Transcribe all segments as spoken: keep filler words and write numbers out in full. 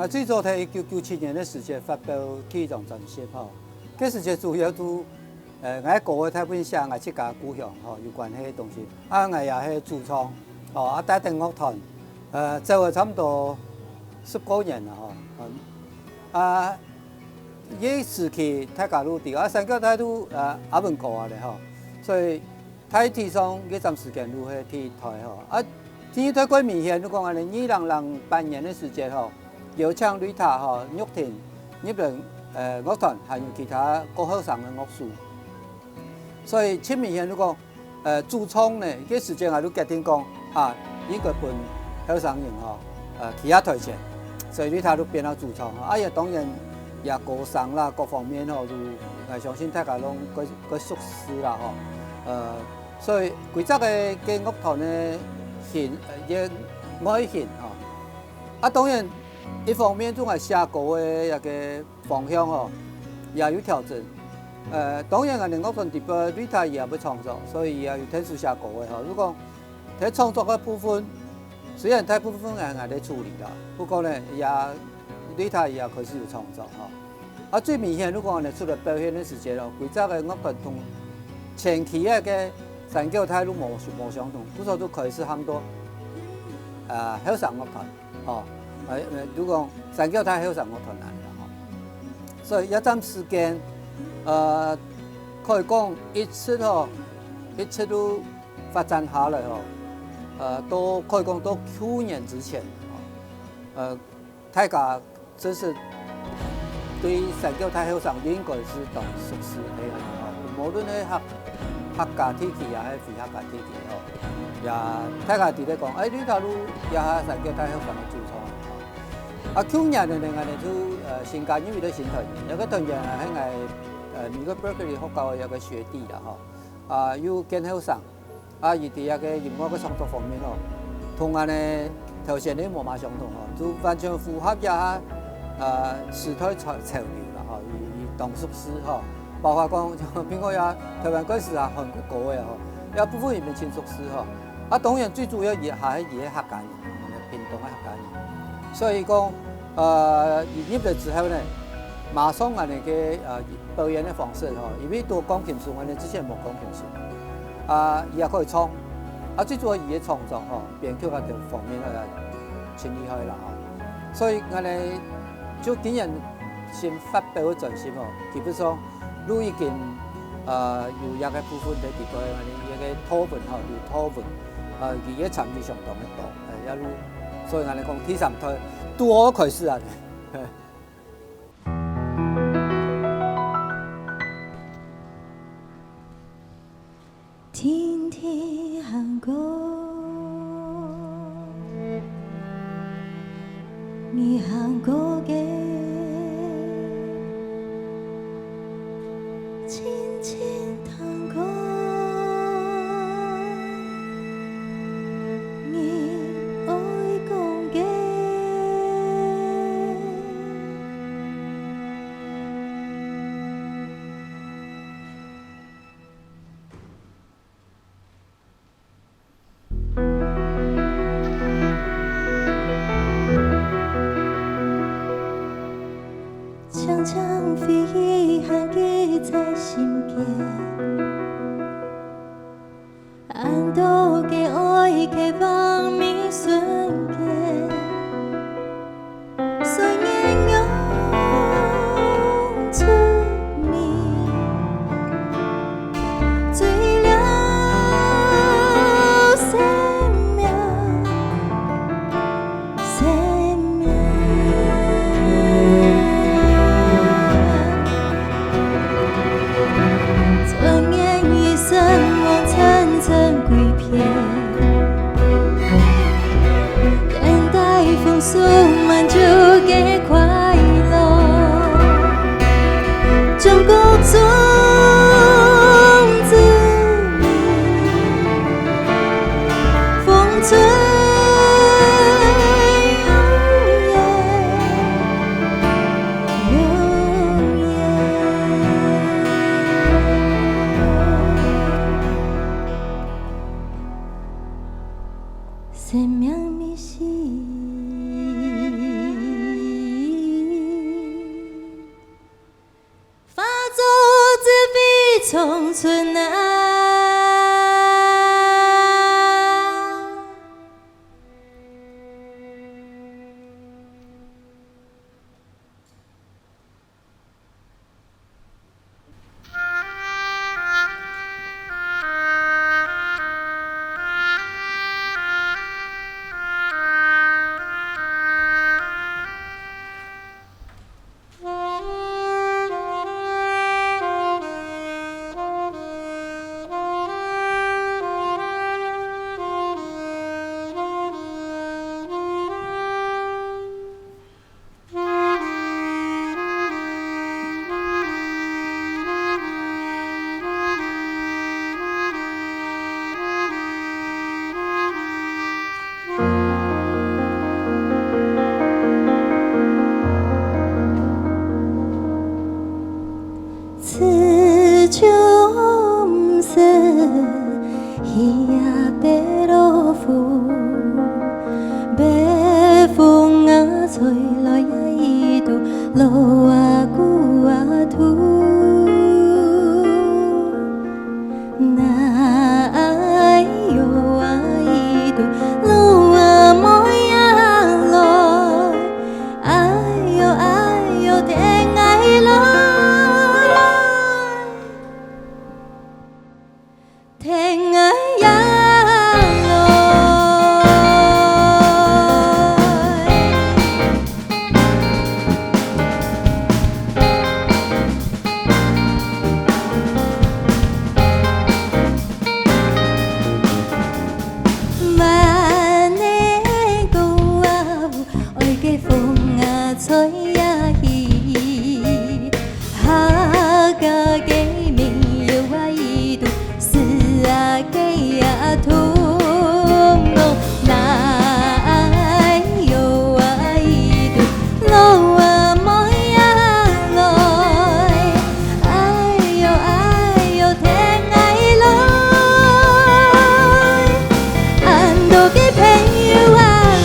𠊎最早在一九九七年个時節發表第一張專輯吼，該時節主要就，呃，𠊎歌个大部分寫𠊎自家故鄉吼有關係个東西。啊，𠊎也係主唱，吼，啊，帶等樂團，呃，走了差不多十過年了吼。嗯，啊，這時期大家都知，啊，三角大都，呃，阿文哥啊咧吼，所以 大體上，該站時間就係第一代吼。啊，第二代較明顯，就講恁呢，二零零八年个時節吼，邀請Rita吼，玉婷入來，呃，樂團，還有其他較後生个樂手。所以，盡明顯就講，呃，主唱呢，該時間𠊎就決定講，啊，應該分後生人吼，呃，徛在台前。所以Rita就變到主唱吼。啊，也當然，也歌聲啦，各方面吼，就，呃，相信大家攏較，較熟悉啦吼。呃， 所以規隻个，个樂團个形，呃，个外形吼。啊，當然，一方面總係寫歌个一个方向吼，也有調整。呃，當然，𠊎等樂團裡背，Rita也會創作，所以也有天使寫歌个吼。如果在創作个部分，雖然大部分係𠊎來處理啦，不過呢，也Rita也開始有創作吼。啊，最明顯，如果呢，除了表演个時節咯，規隻个樂團同前期个，个三角大都無，無相同，故所就開始喊做，呃，後生樂團，吼。呃，呃，就講三角大後生樂團恁樣啦，吼。所以這站時間，呃，可以講一直吼，一直都發展下來吼，呃，都可以講到舊年之前，吼，呃， 大家真係對三角大後生應該係當熟悉个吼。無論係客，客家地區也係非客家地區吼，也大家知得講，哎，這條路也係三角大後生个主唱吼。啊，舊年呢，𠊎等就，呃，新加入一个新團員，這个團員啊，係𠊎，呃，美國Berkeley學校个一个學弟啦吼，啊，又見後生。 啊，佢在這个音樂个創作方面哦，同𠊎等頭先个無麼相同哦，就完全符合這下，呃，時代潮，潮流啦吼，佢，佢當熟悉吼。包括講，像蘋果呀，台灣歌詞啊，韓國歌个吼，這部分佢乜盡熟悉吼。啊，當然最主要佢還係佢个客家人，屏東个客家人。所以講，呃，佢入來之後呢，馬上𠊎等个，呃，表演个方式吼，因為多鋼琴手，𠊎等之前無鋼琴手。 啊，佢也可以唱。啊，最主要佢个創作吼，編曲啊，各方面啊，盡厲害啦吼。所以𠊎等就今年新發表个專輯吼，基本上都已經，呃，有這个部分在裡背，𠊎等這个圖文吼，有圖文，呃，佢个參與相當个多，呃，也有，所以𠊎等講第三代拄好開始啊。 天天行過，你行過个，親親聽過，你愛講个。 輕輕飛行，還記在心間。 恁多个愛，渴望每瞬間，思念湧出你，醉了生命。 生命。轉眼一生，望層層歸遍。鄉村啊。 自從是 雨啊，北落風，北風啊，吹來呀，一肚落啊，骨啊，痛。那哎喲啊，一肚落啊，妹啊來，哎喲，哎喲，天啊來。 天啊呀來。慢个歌啊，愛个風啊，吹啊去。 客家个民謠啊，一肚詩啊，歌啊，通通來。哎喲啊，一肚落啊，妹啊來。哎喲，哎喲，天啊來。恁多个朋友啊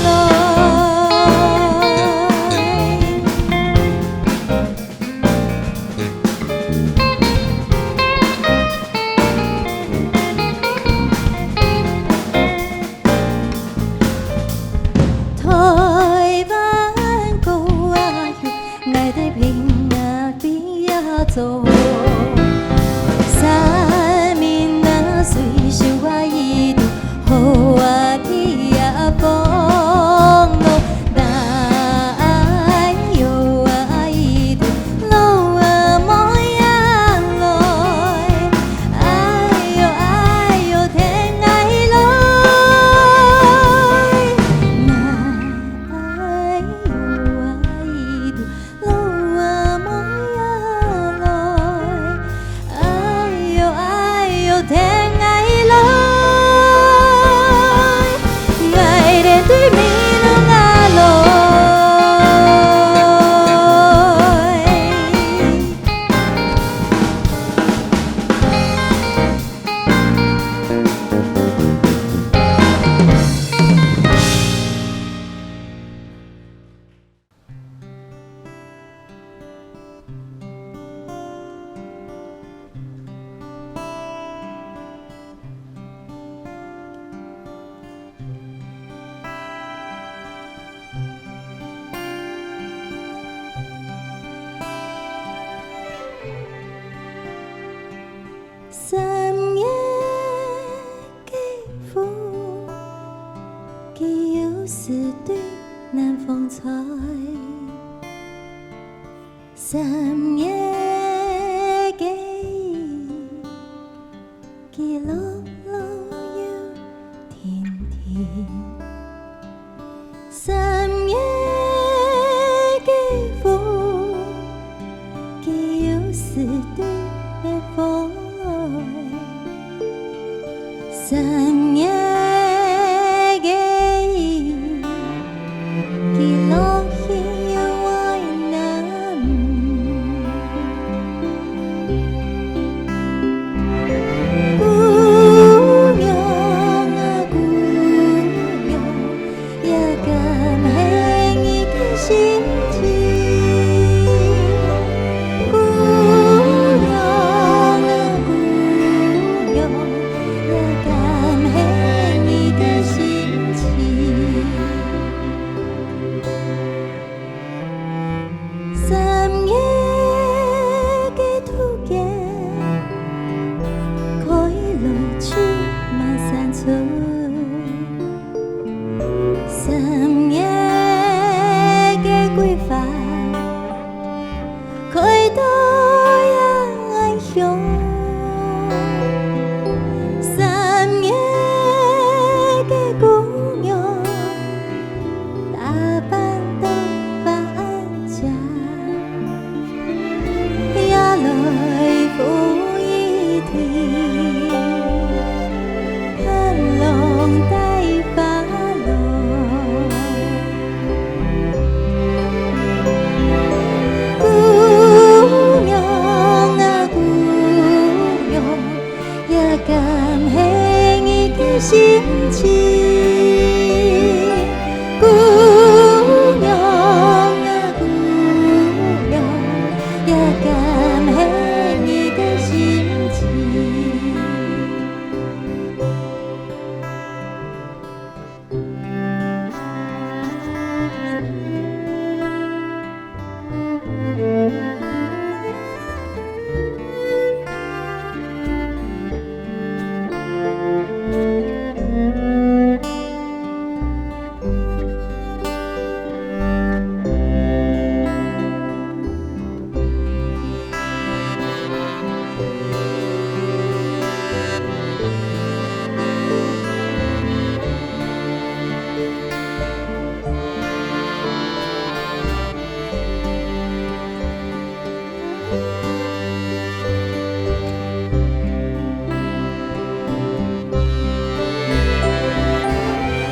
來。 台灣歌啊喲，𠊎兜朋友比啊多。山明啊，水秀啊，一肚 好啊，天啊，風浪，哎喲啊，一肚落啊，妹啊來，哎喲，哎喲，天啊來，哎喲啊，一肚 落啊，妹啊來，哎喲，哎喲，天啊來，𠊎兜對美濃啊來。 三月个風，佢有時對南方吹。三月个雨，佢落落又停停。 三月个風，佢有時對北風來。三月个雨，佢落去又會南。 姑娘啊，姑娘，這敢係你个心情？姑娘啊，姑三月个姑娘，打扮到扮靚，也來赴一對，看龍帶花郎。姑娘啊，姑娘， 也敢係你个心情？姑娘啊，姑娘，也敢係你个心情？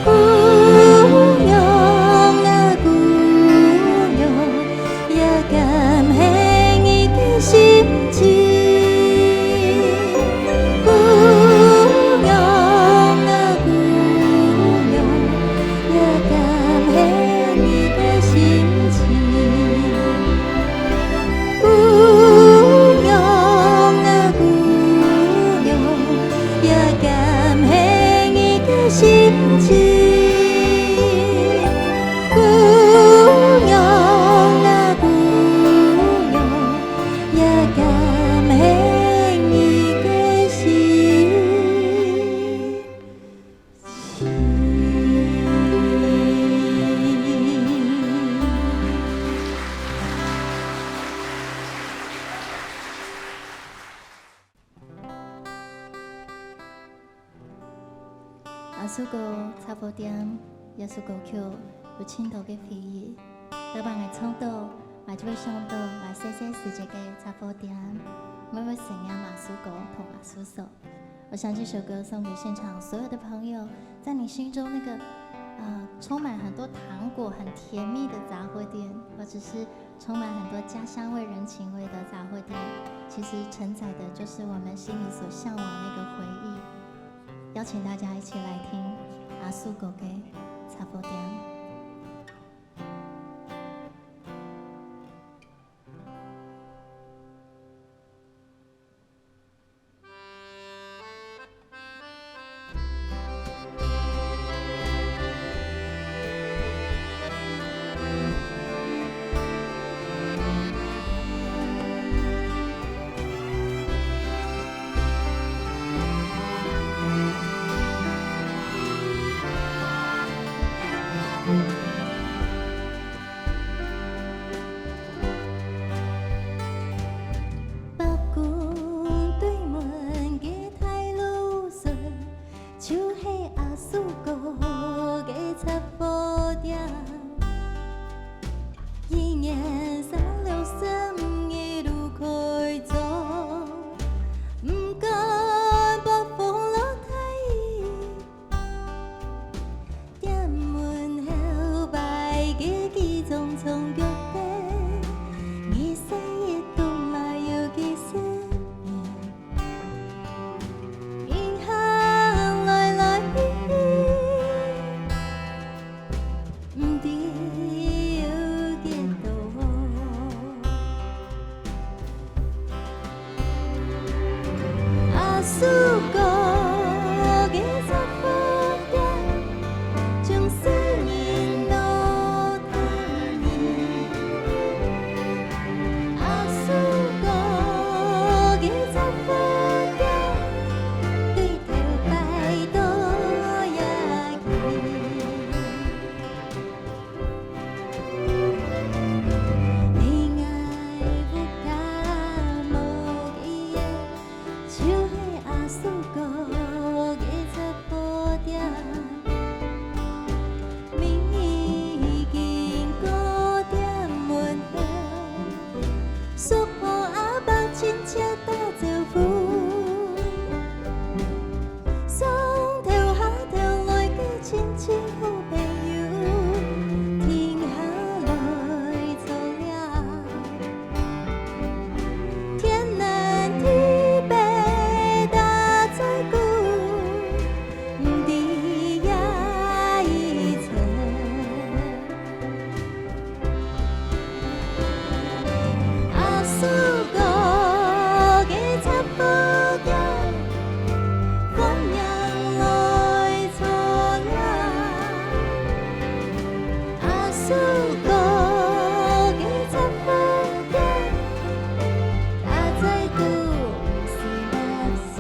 姑娘啊，姑娘，也敢係你个心情？姑娘啊，姑娘，也敢係你个心情？ 姑娘啊，姑娘，也敢係你个心情？姑娘啊，姑娘，也敢係你个心情？ 阿叔哥雜貨店，這首歌曲有盡多个回憶。逐擺𠊎唱到，𠊎就會想到𠊎細細時節个雜貨店，𠊎會想念阿叔哥同阿叔嫂。 我想這首歌送給現場所有的朋友，在你心中那個，呃，充滿很多糖果、很甜蜜的雜貨店，或者是充滿很多家鄉味、人情味的雜貨店，其實承載的就是我們心裡所嚮往那個回憶。邀請大家一起來聽阿叔哥个雜貨店。祖國个雜貨店，明明經過店門口，叔婆阿伯親切打招呼。上頭下頭來个親戚好朋友，停下來坐尞。 天南地北打嘴鼓，毋知也已成。阿叔哥个雜貨店，歡迎來坐尞。 阿叔哥个雜貨店，打嘴鼓毋使垃圾。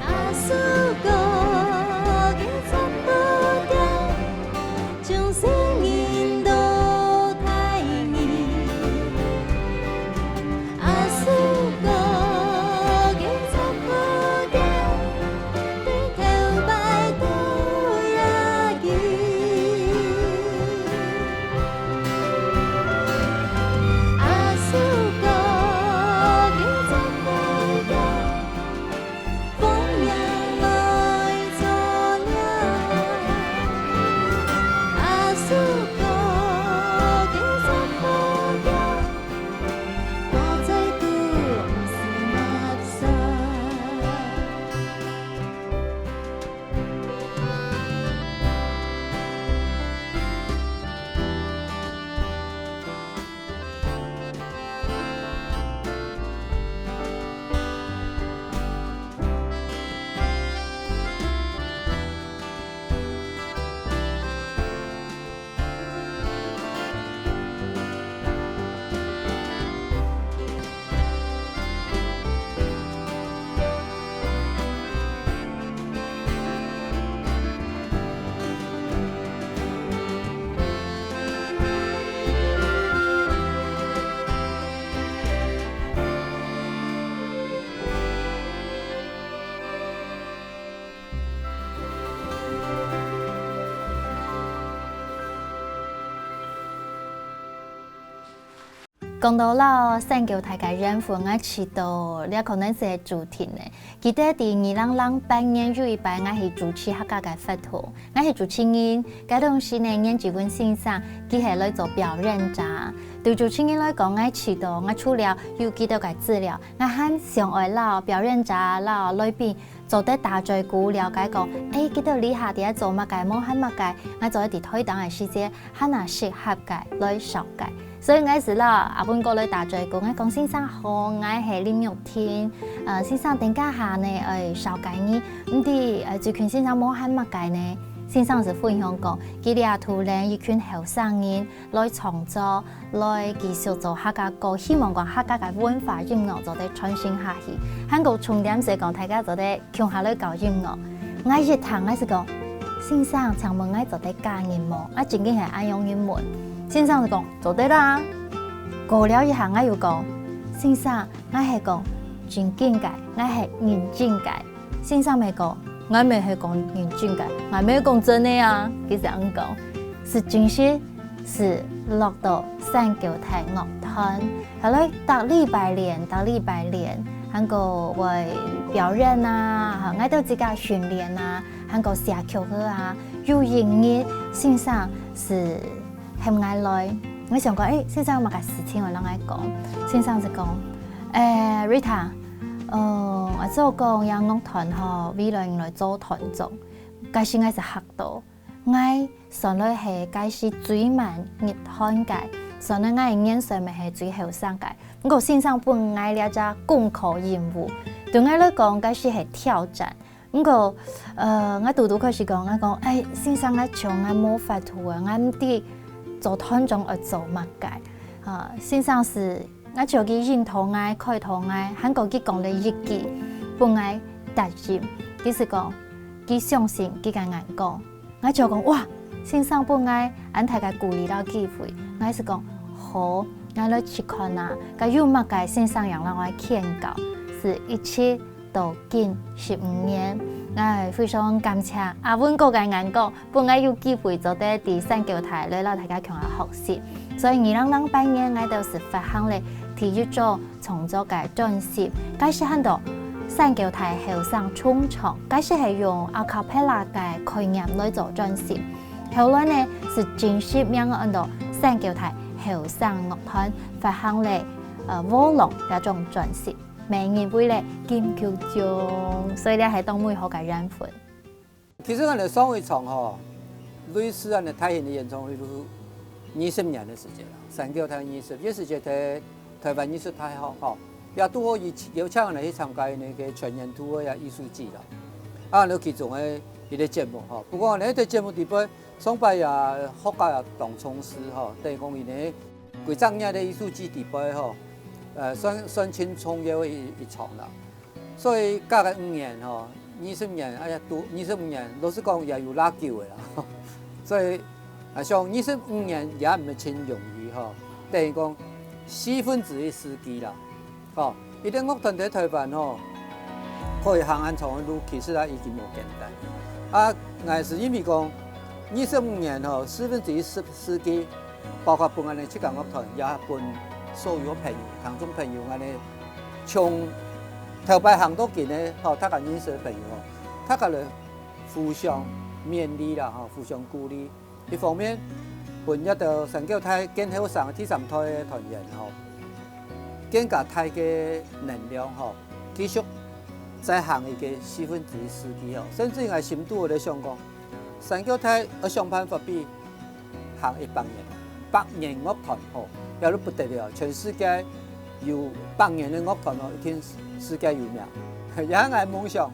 阿叔哥个雜貨店，從細人到大人。阿叔哥个雜貨店，對頭擺到這久。 阿叔哥个雜貨店，歡迎來坐尞。阿叔哥个雜貨店，打嘴鼓毋使垃圾。 講到摎散狗大家緣分，𠊎試著這可能係主題呢。記得在二零零八年有一擺，𠊎去主持客家个活動，𠊎係主持人。該當時呢，顏志文先生佢係來做表演者。對主持人來講，𠊎試著，𠊎除了有幾多个資料，𠊎還想愛摎表演者、摎來賓 做得打嘴鼓了解講，欸，佢兜這下在做麼个，無閒麼个，𠊎做得在台東个時節，還較適合个來紹介。所以𠊎就摎阿文哥來打嘴鼓，𠊎講：「先生好，𠊎係林玉婷。呃，先生，等下呢，愛紹介你，毋知，呃，最近先生無閒麼个呢？」先生就分享講，佢這下帶領一群後生人 來創作，來繼續做客家歌，希望講客家个文化音樂做得傳承下去。還過重點係講，大家做得共下來搞音樂。𠊎一聽，𠊎就講：「先生，請問𠊎做得加入無？」𠊎正經係恁樣問。先生就講：「做得啦。」過了一下，𠊎又講：「先生，𠊎係講正經个，𠊎係認真个。」 先生乜講：「𠊎乜係講認真个，𠊎乜講真个啊。」佢就恁講，係正式係落到散狗大樂團。後來逐禮拜練，逐禮拜練，還過會表演啊，哈，𠊎兜自家訓練啊，還過寫曲仔啊。有一日，先生係喊𠊎來 𠊎想講，欸，先生有麼个事情愛摎𠊎講？先生就講，欸，Rita，呃，𠊎做講這樂團吼，為了你來做團長，該時𠊎就嚇到。𠊎算來係該時最慢入團个，算來𠊎个年歲乜係最後生个。毋過先生分𠊎這隻功課任務，對𠊎來講，該時係挑戰。 毋過，呃，𠊎堵堵開始講，𠊎講，欸，先生，𠊎像𠊎無法度啊，𠊎毋知做團長愛做麼个。啊，先生係，𠊎就佢引導𠊎，開導𠊎，還過佢講了一句，分𠊎答應。佢係講，佢相信佢个眼光。𠊎就講，哇，先生分𠊎恁大个鼓勵摎機會。𠊎係講，好，𠊎來試看啊，該有麼个先生樣摎𠊎勸告，係一直 到今十五年。𠊎非常感謝阿文哥个眼光，分𠊎有機會做得在山腳台來摎大家共下學習。所以二零零八年，𠊎兜係發行了第一張創作个專輯，該時喊做山腳台後生重唱，該時係用a cappella个概念來做專輯。後來呢，係正式名安到山腳台後生樂團，發行了，呃，《和浪》這張專輯。 每日為了金曲獎，所以這係當美好个緣分。其實𠊎兜上一場吼，類似恁樣大型个演唱會，就係二十年个時節啦，山腳台二十，該時節在台灣藝術大學吼，也堵好邀請𠊎兜去參加該个全年度个藝術季啦。啊，𠊎其中个一個節目吼，不過呢，這節目裡背，上擺也學界也當重視吼，等於講佢呢， 歸隻月个藝術季裡背吼，呃，算，算盡重要个一，一場啦。所以隔个五年吼，二十年，哎呀，都二十五年，老實講也有罅久个啦。所以，啊，想二十五年也毋係盡容易吼，等於講四分之一世紀啦。 吼，一個樂團在台灣吼，可以行恁長个路，其實啊已經無簡單。啊，𠊎係因為講，二十五年吼，四分之一世，世紀，包括分𠊎兜自家樂團，也分所有朋友、聽眾朋友，𠊎兜從頭擺行到今个吼，大家認識个朋友吼，大家來互相勉勵啦吼，互相鼓勵。 一方面，分這兜山腳台更後生个第三代个團員吼，更加大个能量吼，繼續再行一個四分之一世紀吼。甚至𠊎心肚有在想講，山腳台愛想辦法比行一百年，百年樂團吼，也都不得了。全世界有百年个樂團吼，一定世界有名。也係𠊎个夢想。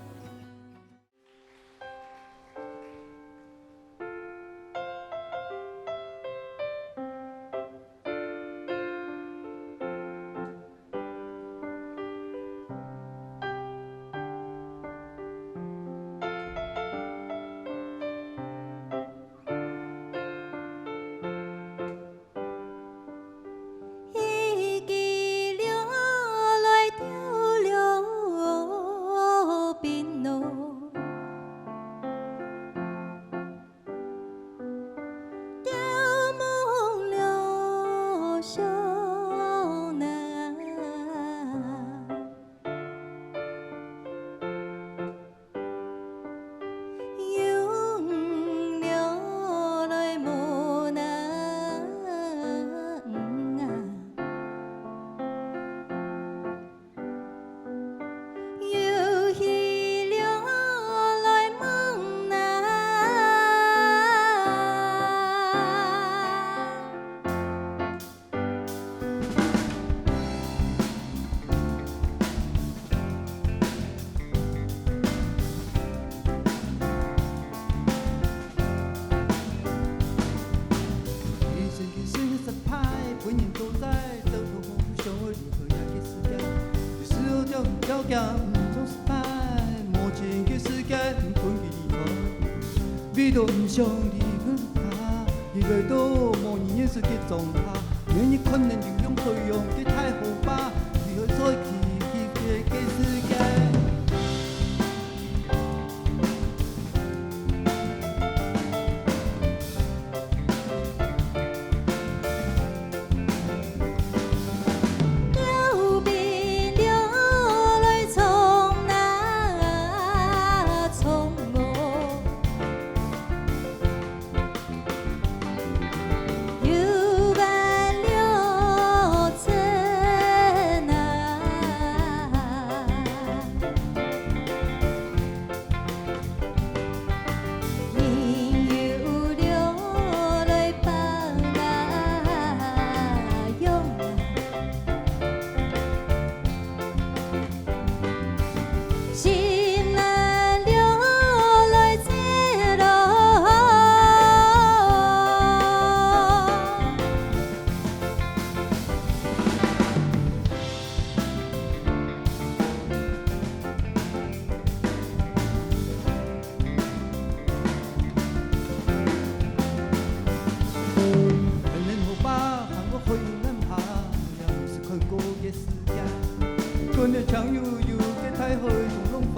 分你像悠悠个大海通浪花，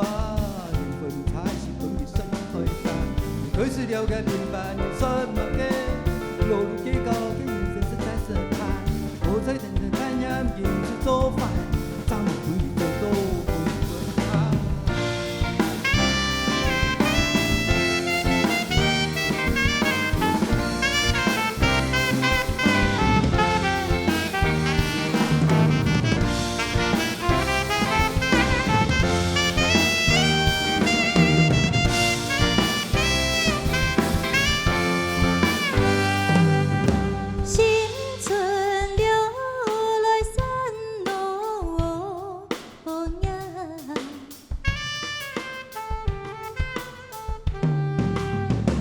靈魂在時分你身開花。你開始了解平凡，你算麼个？勞碌計較个人生實在是慘，我在等等太陽，飲食做飯，站不住，走都不能走。新春了來山路呀，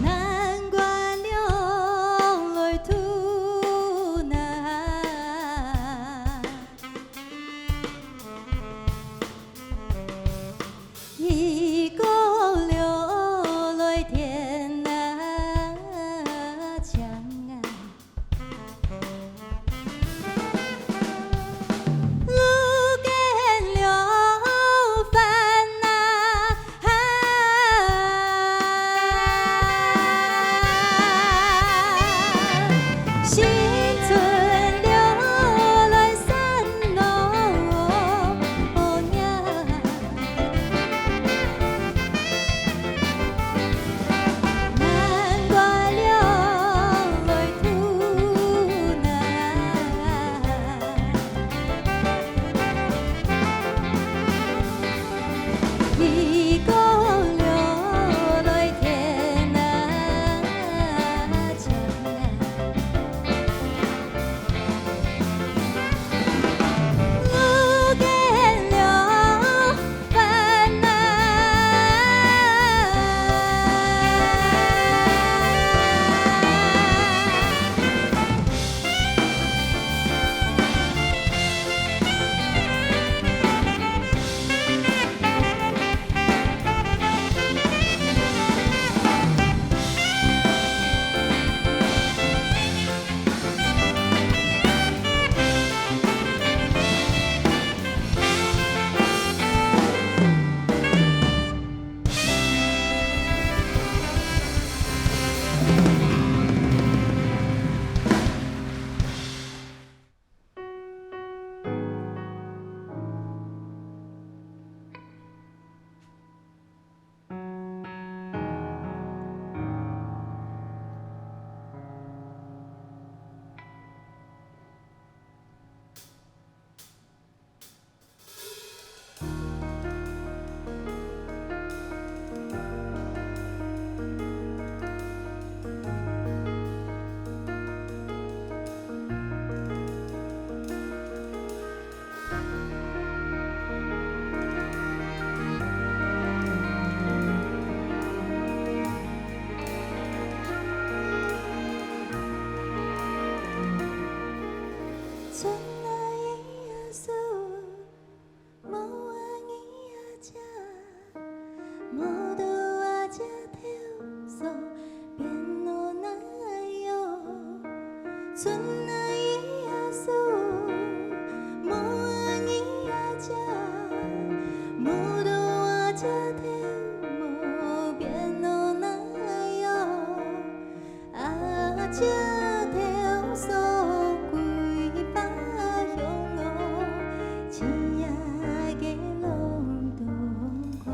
南瓜了來渡難。 雨過了來天啊晴啊，路見了煩啊。 新春了來山路呀，南瓜了來渡難。 雨過了來天啊晴啊，路見了煩啊。 春來耶穌，無阿姨阿姐，無到阿姐頭上變老奶油。春來耶穌，無阿姨阿姐，無到阿姐頭毛變老奶油。 阿姐頭上桂花香哦，枝葉个攏當寬。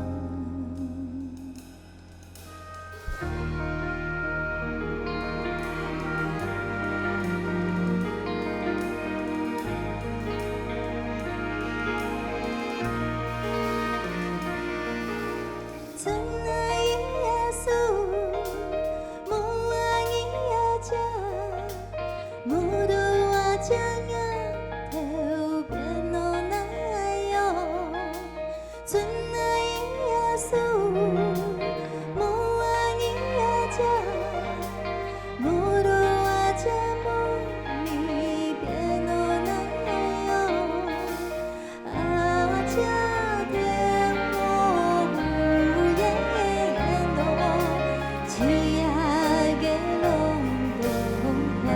春來耶穌，無阿姨阿姐，無到阿姐額頭變老奶油。春來耶穌，無阿姨阿姐，無到阿姐毛面變老奶油。 阿姐頭毛烏煙煙哦，枝葉个攏當寬。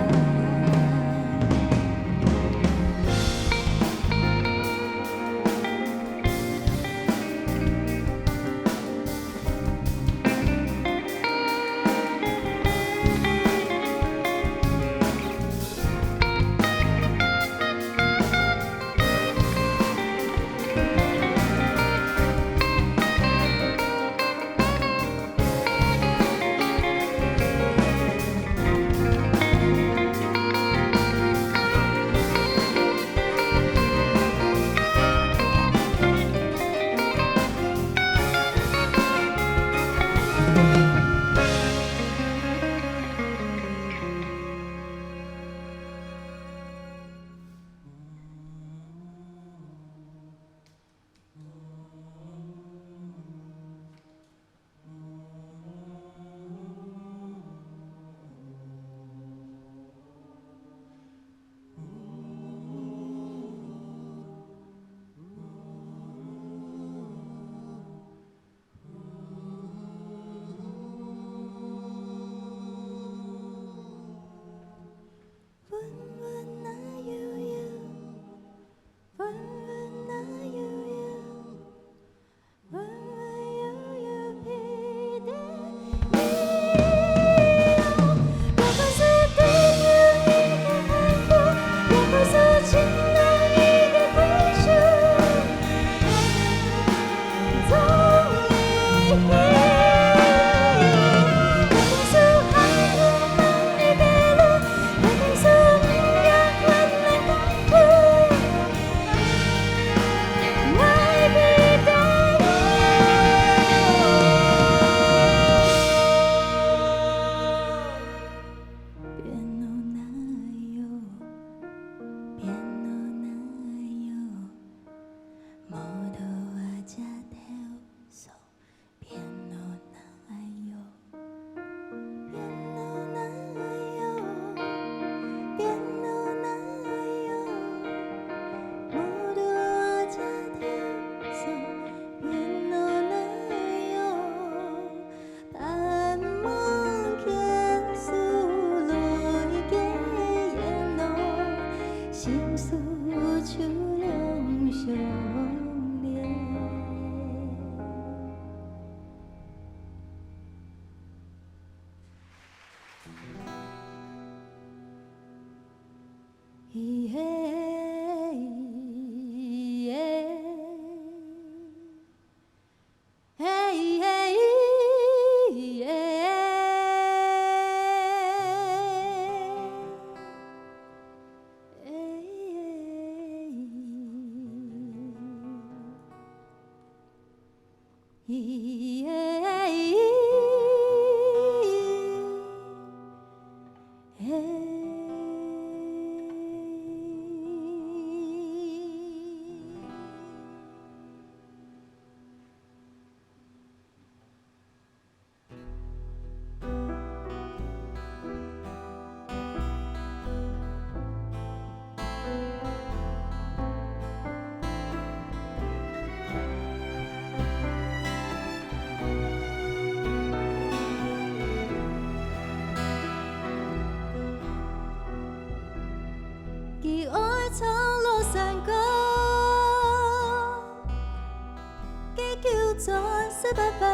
百萬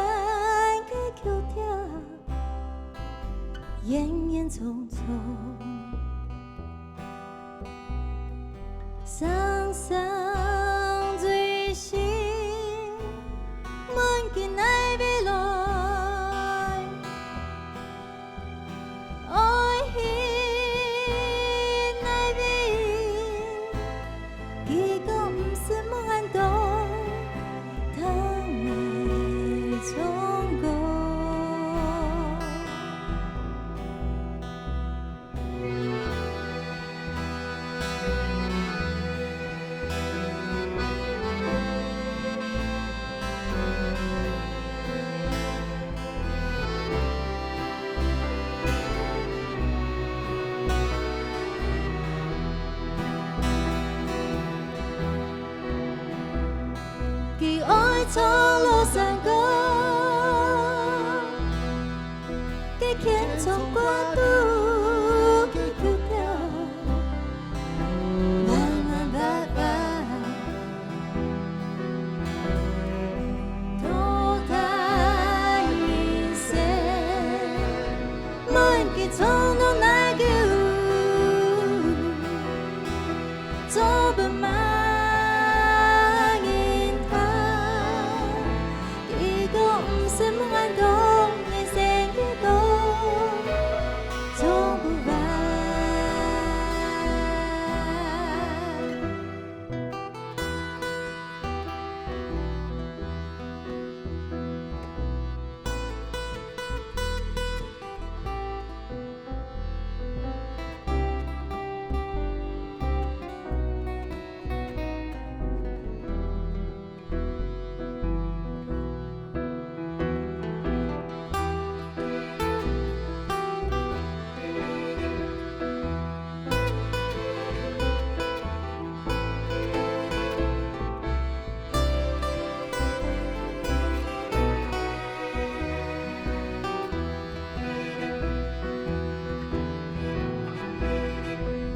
个曲調，源遠匆匆。聲聲追思，問佢哪位來？ 愛去哪位？佢講毋識問恁多，聽𠊎唱歌。 佢愛唱老山歌，佢牽唱國都个曲調，慢慢慢慢，到達人生，問佢唱到哪久？ 唱分麼人聽，佢講毋識問恁多，人生个歌，唱不完。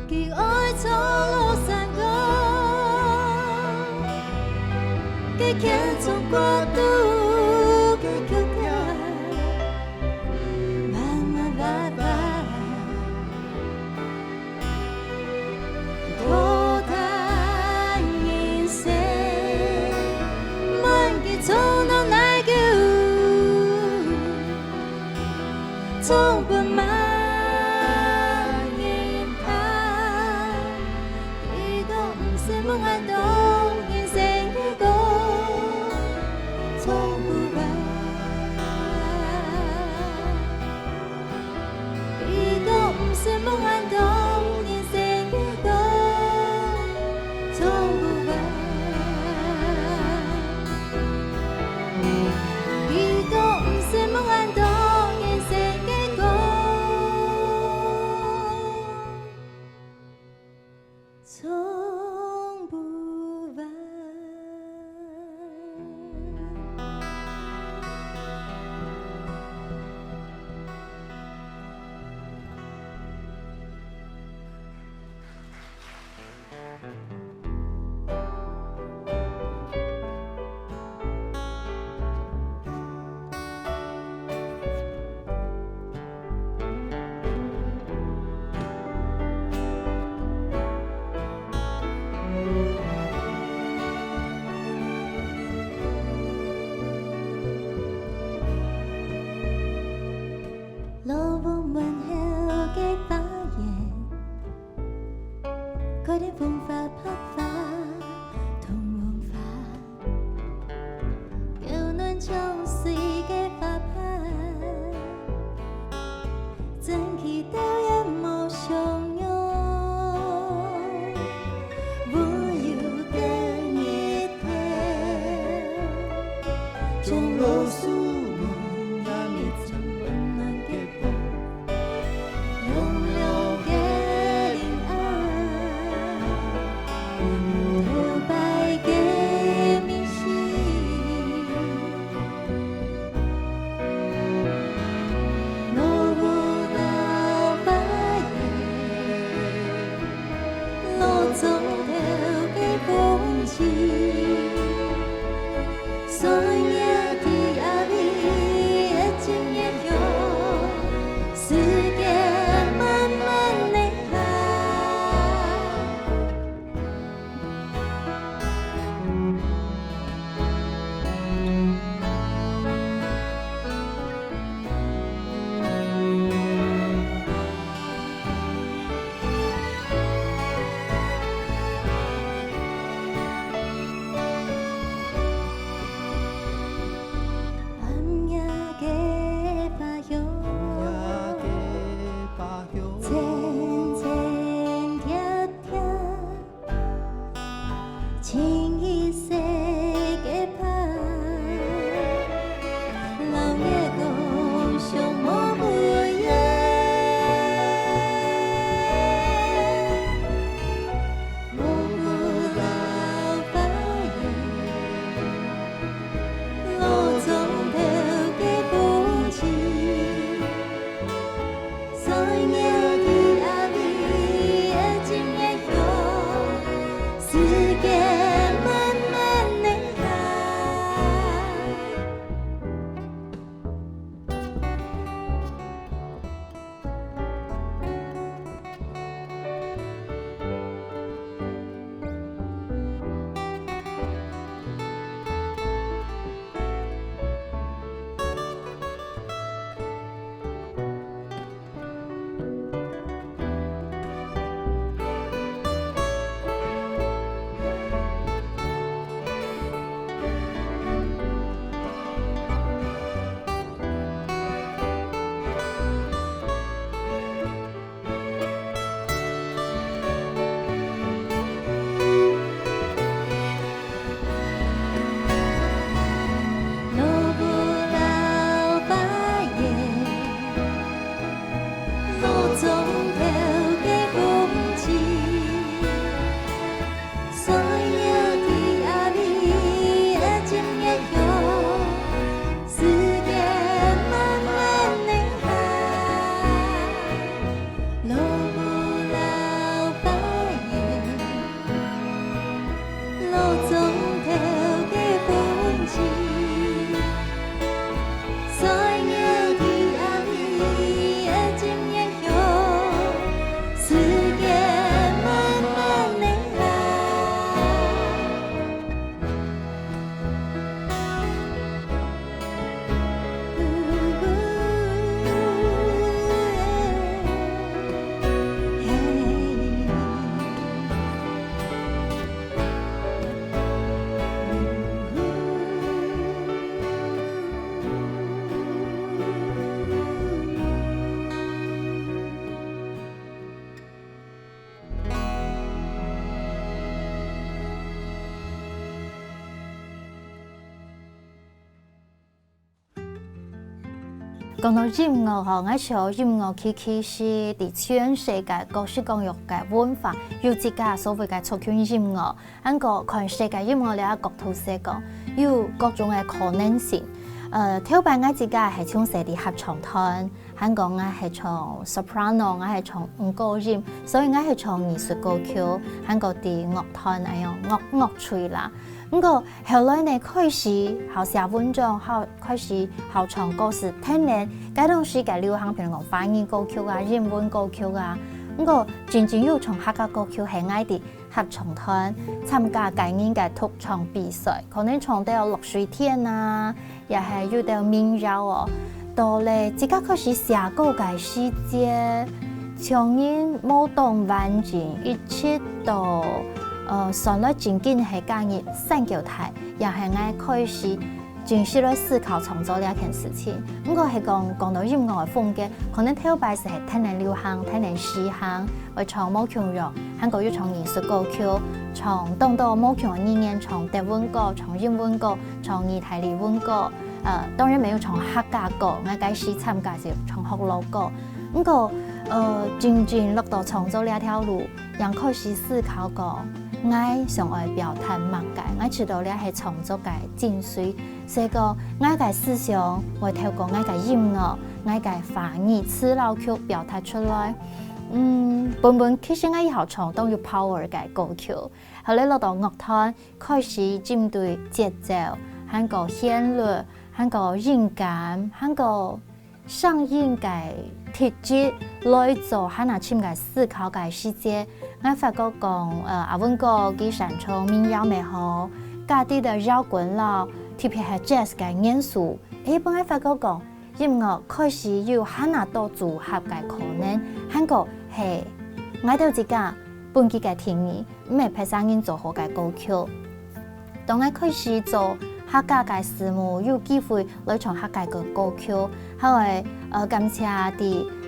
佢愛唱老山歌，佢牽唱國都个曲調，慢慢慢慢，到達人生，問佢唱到哪久？ 唱分麼人聽，佢講毋識問恁多，人生个歌，唱不完。佢講毋識問恁多，人生个歌，唱不完。 佢講毋識問恁多，人生个歌，唱不完。老屋門口个花園， 開了紅花白花同黃花，嬌嫩像水个花瓣，爭氣到也無相容。溫柔个日頭，將老樹木也搣成溫暖个 用了个靈感，頭擺个味緒。老屋老花園，老莊頭个風情，歲月的暗清一色个伴，老月光像无眠夜，蒙古老花园，老庄头个风景。 講到音樂吼，𠊎想音樂其實係在全世界各式各樣个文化，有自家所謂个族群音樂。還過看世界音樂這角度來講，有各種个可能性。呃，頭擺𠊎自家係從細在合唱團，還過𠊎係唱soprano，𠊎係唱女高音，所以𠊎係唱藝術歌曲，還過在樂團恁樣樂，樂隊啦。毋過 後來呢，開始好寫文章，好，開始好唱歌時，天然該當時个流行，譬如講華語歌曲啊、英文歌曲啊。毋過真正有唱客家歌曲係𠊎在合唱團參加個人个獨唱比賽，可能唱到落水天啊，也係有兜民謠哦。到了自家開始寫歌个時節， 從前無當完整，一直到，呃，算來正經係加入三角態，也係𠊎開始正式來思考創作這件事情。毋過係講，講到音樂个風格，可能頭擺係聽人流行，聽人時行，會唱無共樣，還過有唱藝術歌曲，唱當多無共个語言，唱德文歌，唱英文歌，唱義大利文歌。呃，當然乜有唱客家歌，𠊎該時參加係唱學老歌。 毋過，呃，真正落到創作這條路，正開始思考講，𠊎想愛表達麼个，𠊎知道這係創作个精髓。所以講，𠊎个思想會透過𠊎个音樂、𠊎个華語詞摎曲表達出來。嗯，本本其實𠊎以後唱當有power个歌曲，後來落到樂團，開始針對節奏，還過旋律，還過音感，還過 聲音个特質來做還較深个思考个時節，𠊎發覺講，呃，阿文哥佢擅長民謠乜好，加兜仔搖滾摎，特別係jazz个元素，誒，分𠊎發覺講，音樂開始有還較多組合个可能，還過係𠊎兜自家分佢个定義。 毋係別儕人做好个歌曲。當𠊎開始做客家个事務，有機會來唱客家个歌曲，還會，呃，感謝在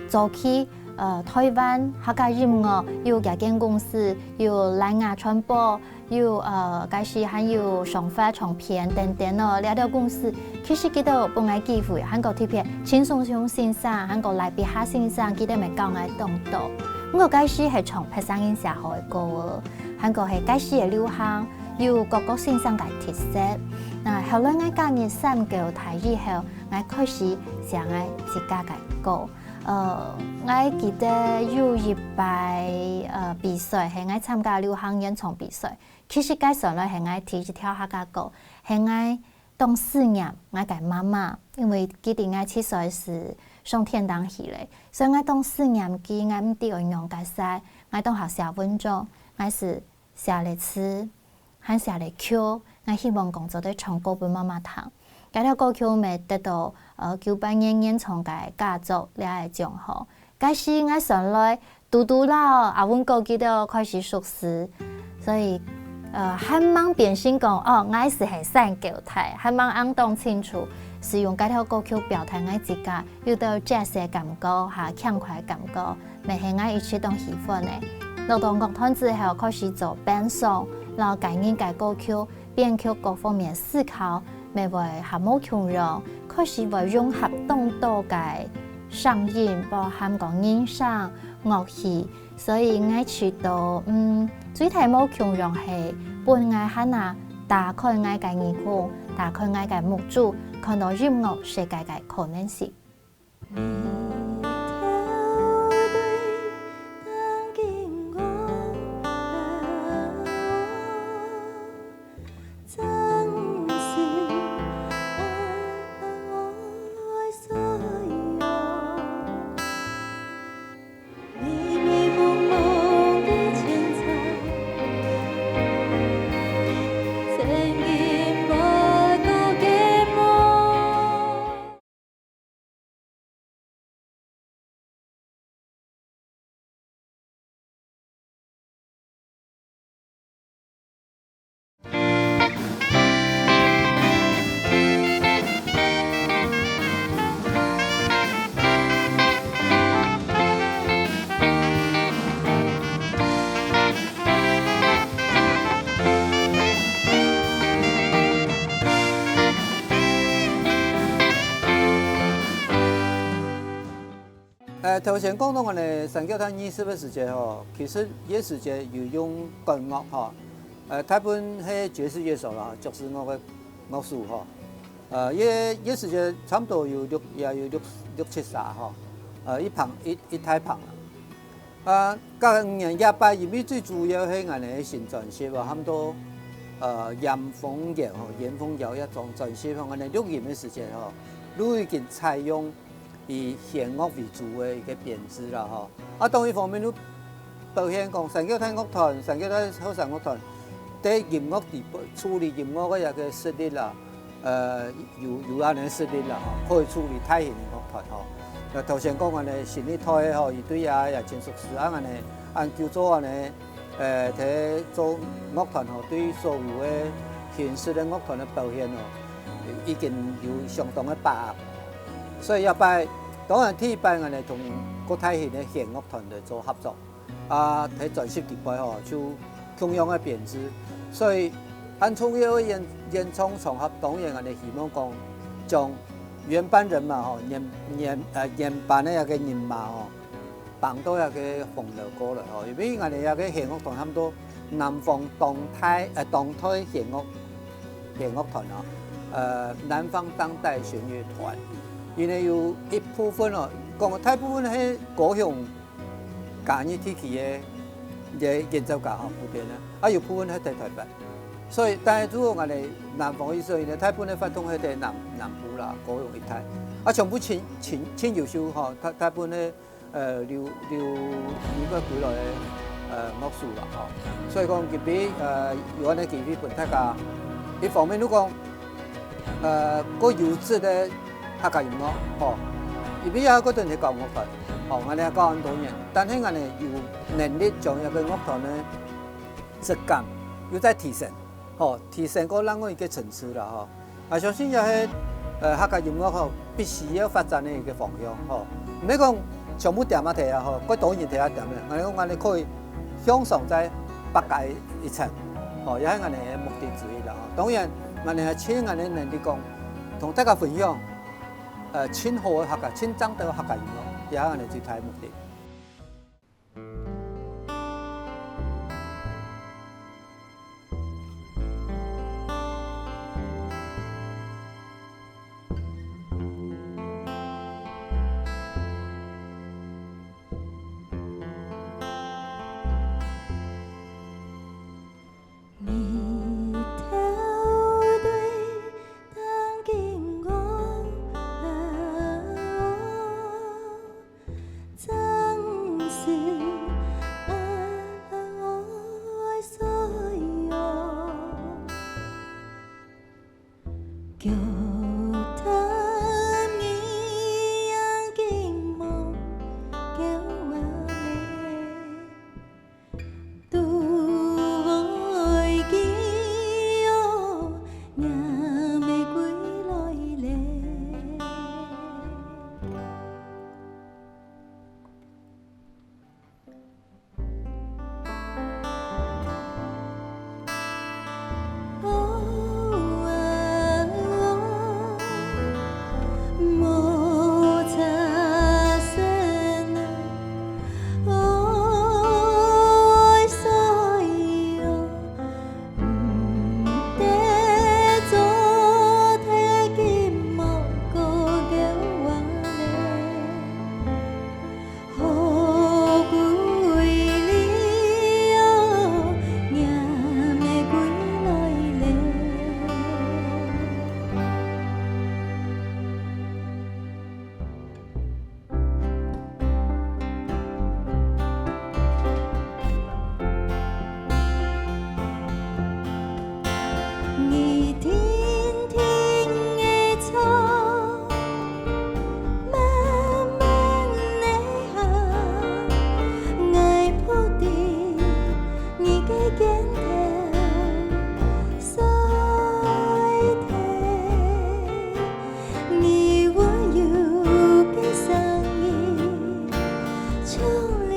早期，呃，臺灣客家音樂有幾間公司，有藍牙傳播，有，呃，該時還有上發唱片等等哦，這兜公司其實佢兜分𠊎機會，還過特別陳松勇先生，還過賴碧霞先生，佢兜乜教𠊎當多。毋過該時係唱別儕人寫好个歌哦，還過係該時个流行，有各各先生个特色。那後來𠊎加入三角台以後，𠊎開始寫𠊎自家个歌。呃，𠊎記得有一擺，呃，比賽，係𠊎參加流行演唱比賽。其實該算來係𠊎第一條客家歌，係𠊎當思念𠊎个媽媽，因為佢知𠊎七歲時上天堂去了，所以𠊎當思念佢，𠊎毋知愛仰結煞，𠊎當好寫文章，𠊎係寫了詞，還寫了曲，𠊎希望講做得唱歌分媽媽聽。該條歌曲乜得到，呃，九八年原創个佳作這个獎項。該時𠊎算來 堵堵摎阿文哥佢兜開始熟識，所以，呃，還吂變成講，哦，𠊎係係三角台，還吂恁當清楚，係用該條歌曲表達𠊎自家有兜jazz个感覺，哈，輕快个感覺，乜係𠊎一直當喜歡个。落到樂團之後，開始做編曲，摎個人个歌曲、編曲各方面思考，乜會較無共樣，開始會融合當多个聲音，包含講人聲、 樂器，所以𠊎試著，嗯，最大無共樣係分𠊎還啊打開𠊎个耳空，打開𠊎个目珠，看到音樂世界个可能性。呃，頭先講到𠊎等三角台二十个時節吼，其實該時節有用管樂吼，呃，大部分係爵士樂手啦，爵士樂个樂手吼。呃，該，該時節差不多有六，也有六，六七儕吼，呃，一棚，一，一大棚啊。啊，隔五年這擺，因為最主要係𠊎等个新專輯啊，喊做，呃，嚴風搖吼，嚴風搖這張專輯吼，𠊎等錄音个時節吼，都已經採用 以弦樂為主个一個編制啦吼。啊，當一方面又表現講三角大樂團、三角大後生樂團，在音樂底背處理音樂个一個實力啦，呃，有，有恁呢實力啦吼，可以處理大型个樂團吼。那頭先講恁呢新一代个吼，佢對啊也真熟識啊恁呢，恁久做恁呢，呃，在做樂團吼，對所有个形式个樂團个表現吼，已經有相當个把握。 所以這擺，當然第一擺𠊎等同各大型个弦樂團來做合作，啊，在專輯底背吼，就共樣个編制。所以，恁重要个演，演唱場合，當然𠊎等希望講，將原班人馬吼，原，原，呃，原班个這個人馬吼， 放到這個紅樓過來吼，因為𠊎等這個弦樂團喊做南方當代，呃，當代弦樂，弦樂團哦，呃，南方當代弦樂團。因為有一部分哦，講大部分係高雄嘉義地區个，个演奏家吼，普遍个，啊，有部分係在台北。所以，但係如果𠊎等南方意思，因為大部分个活動係在南，南部啦，高雄一帶。啊，全部盡，盡，盡優秀吼，大，大部分个 呃，留，留美國歸來个，呃，樂手啦吼。所以講今晡，呃，有恁呢機會分大家，一方面就講，呃，較優質个客家音樂吼，因為也有當多係交響樂團吼，𠊎等也教恁多年，但係𠊎等有能力將這個樂團个質感又再提升。 吼，提升到另外一個層次啦吼。啊，相信也係，呃，客家音樂吼，必須要發展个一個方向吼。毋係講全部恬啊恬啊吼，過多人恬啊恬个，𠊎講𠊎等可以向上再拔高一層，哦，也係𠊎等个目的之一啦。哦，當然，𠊎等係盡𠊎等能力講，同大家分享，呃，盡好个客家，盡正統个客家音樂，也係𠊎等最大个目的。 日頭對當金光，正是愛衰哦。 腳踏你眼睛目，叫我咧，都會記哦，若乜歸來咧。 你定定个走，慢慢个行，𠊎伏在你个肩頭，睡忒。 你溫柔个聲音，像涼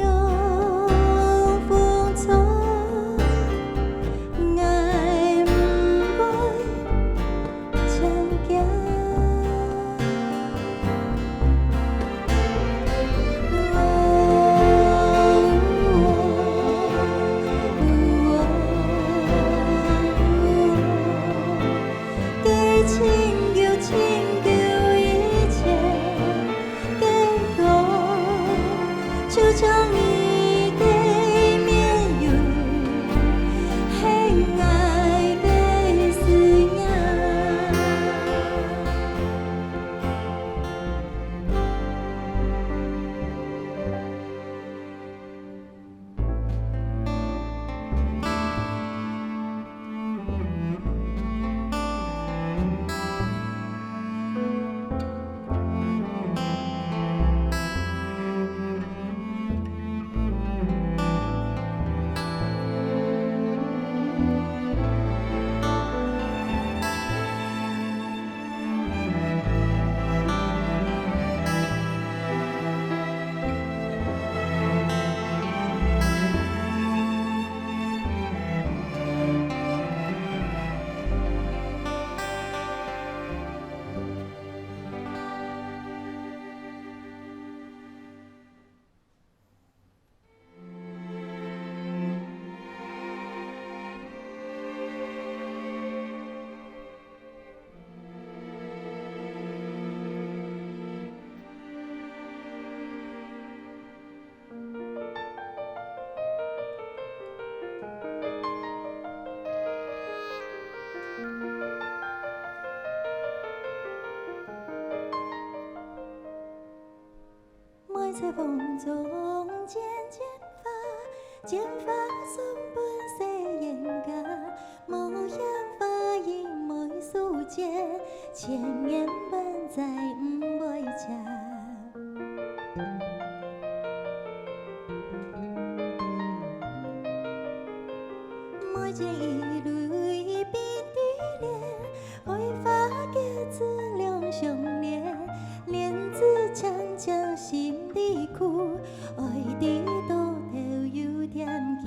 風吹，𠊎毋會驚。該深秋深秋以前个歌，就像你个面容，係𠊎个思念。 梅在風中漸漸化，漸化送分細燕家。無嫌花影梅樹間，千年盆栽毋會謝。梅間一蕊冰滴蓮， 開花結子兩相戀，蓮子青青心裡苦，愛知到頭有點期。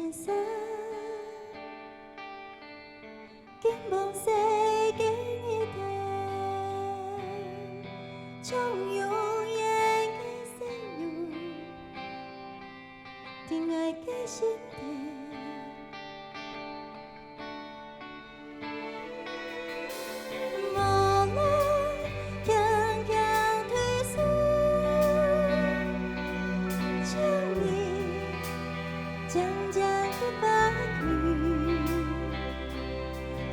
颜色，金黄色个日头，像永远个笑容，在我个心底。 无奈轻轻推手，将你静静个花语，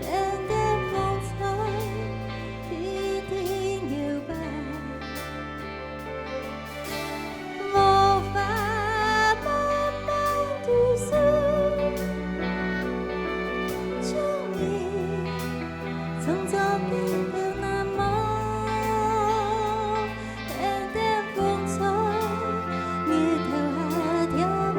淡淡风吹，轻轻摇摆。 无法慢慢追寻，将你匆匆个等那么，淡淡风吹，日头下跳舞。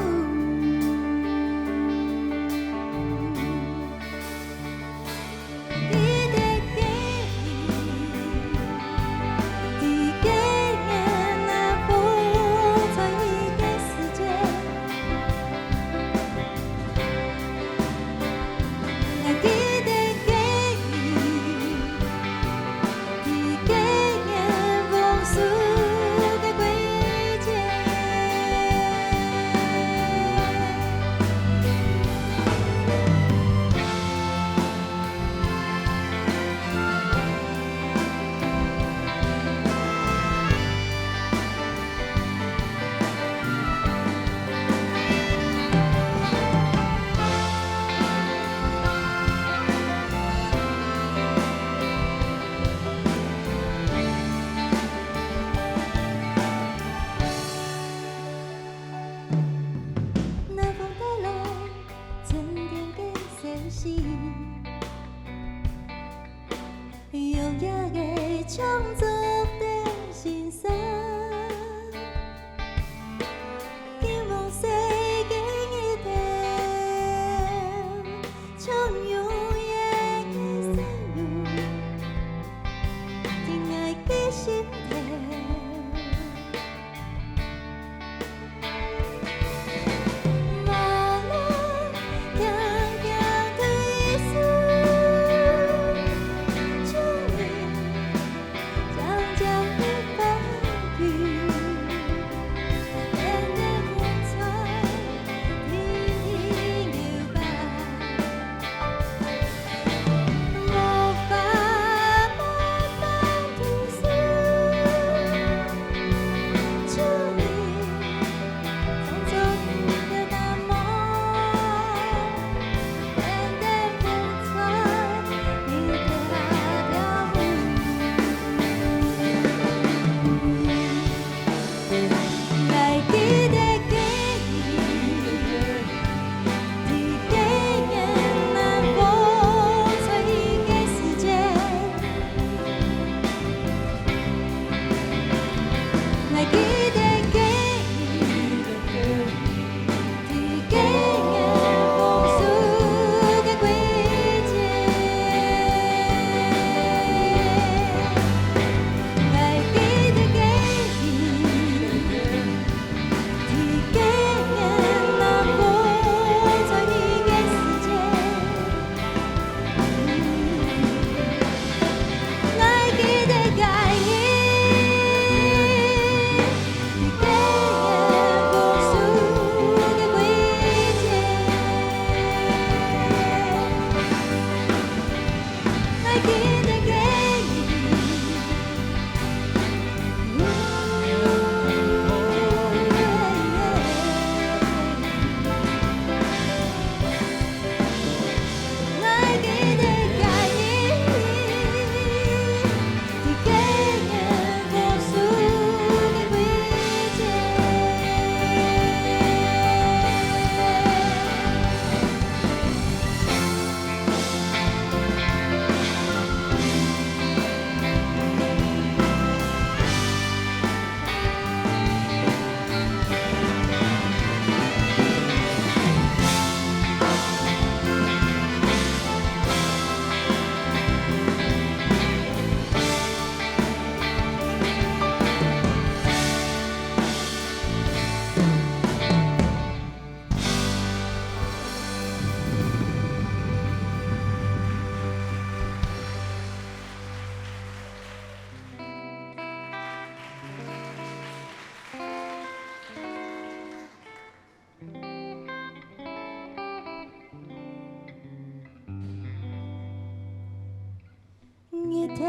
頭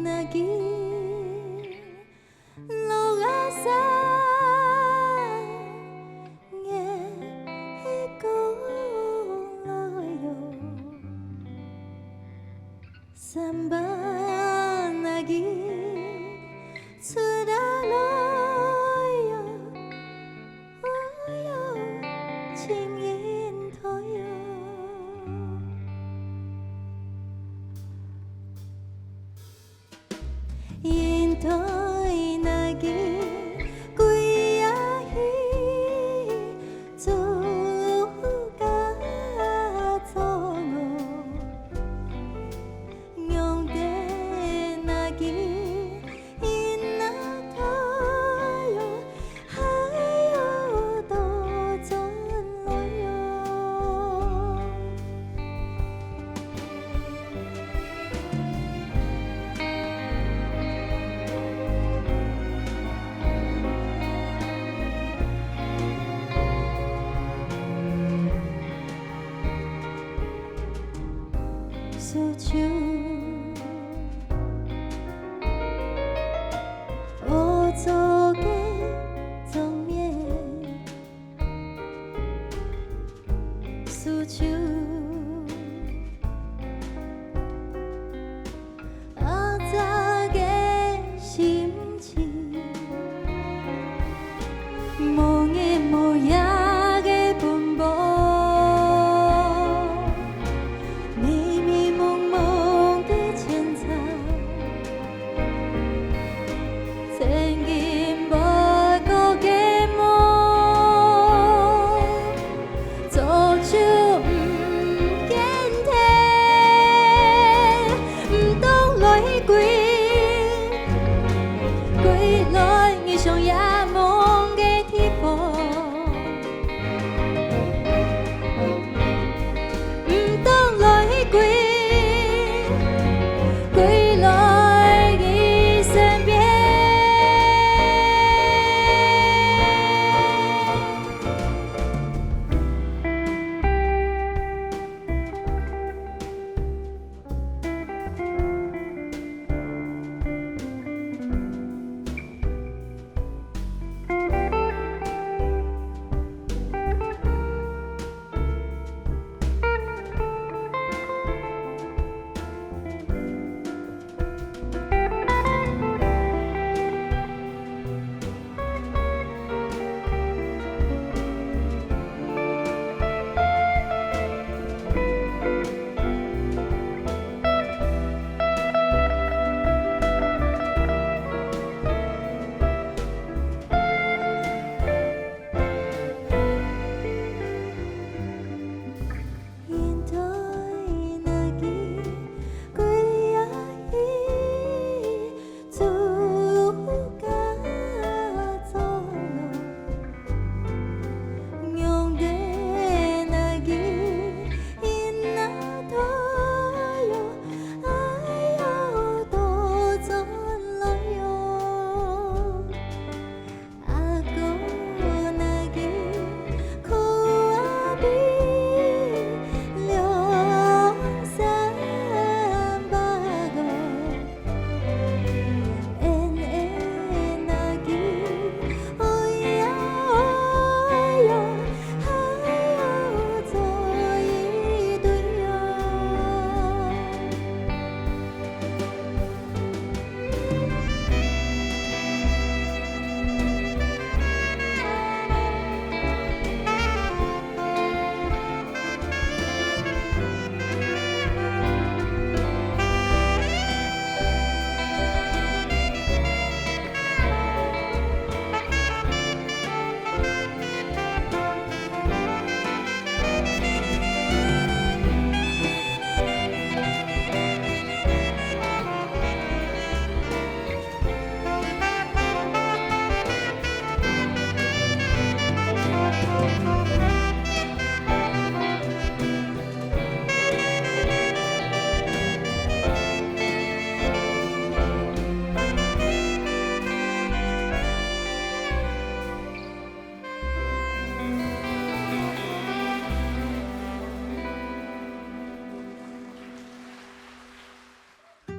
那日，落啊山，月光來喲。三八那日，出啊來喲，喲，尋雲台喲。 雲台那日歸啊去，自家做我。仰得那日，雲啊台喲， 海喲倒轉來喲。手手， 烏糟个妝面，手手，齷齪个心情，無日無夜个奔波，迷迷濛濛个前程。 曾經背過个夢，早就毋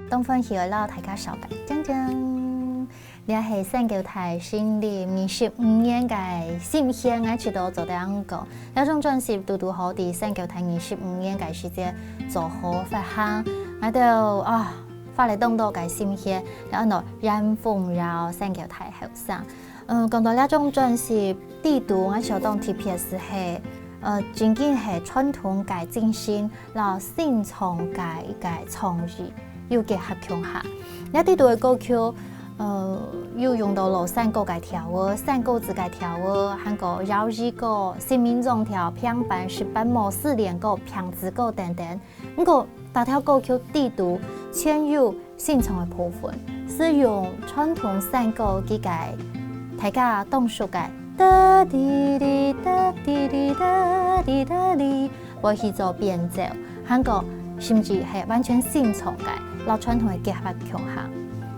當歡喜愛摎大家紹介。鏘鏘！這係山狗大成立二十五年个心血，𠊎試著做得恁講。這張專輯堵堵好在山狗大二十五年个時節做好發行，𠊎兜啊花了當多个心血，來安到染紅了山狗大後生。嗯，講到這張專輯，底肚𠊎想當特別个係，呃，真經係傳統个精神，摎新創个一个創意又結合共下。這底肚个歌曲，呃，有用到老山歌个調仔、山歌仔个調仔，還過搖仔歌、新民族調、平板、石板舞、四連歌、拼子歌等等。 毋過，逐條歌曲底肚全有新創个部分，係用傳統山歌佢个大家當熟个噠哩哩噠哩哩噠哩噠哩，會去做變奏，還過甚至係完全新創个，摎傳統个結合共下。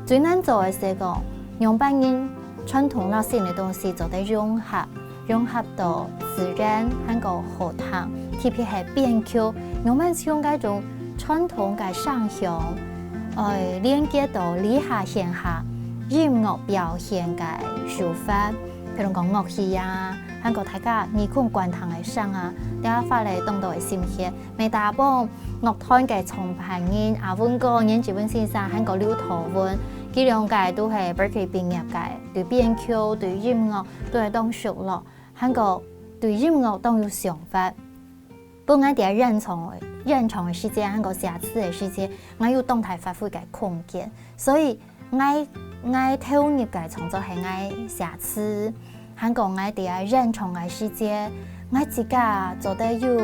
最難做个係講，仰般用傳統摎新个東西做得融合， 融合到自然還過好聽，特別係編曲，仰般用該種傳統个聲響，愛連結到這下現下音樂表現个手法，譬如講樂器啊，還過大家耳空觀聽个聲啊，這花了當多个心血。 每打幫樂團个創辦人阿文哥、顏志文先生，還過劉陶文，佢兩個都係Berklee畢業个，對編曲、對音樂都係當熟絡，還過對音樂當有想法。分𠊎在演唱、演唱个時節，還過寫詞个時節，𠊎有當大發揮个空間。所以 𠊎、𠊎投入个創作係𠊎寫詞，還過𠊎在該演唱个時節，𠊎自家做得有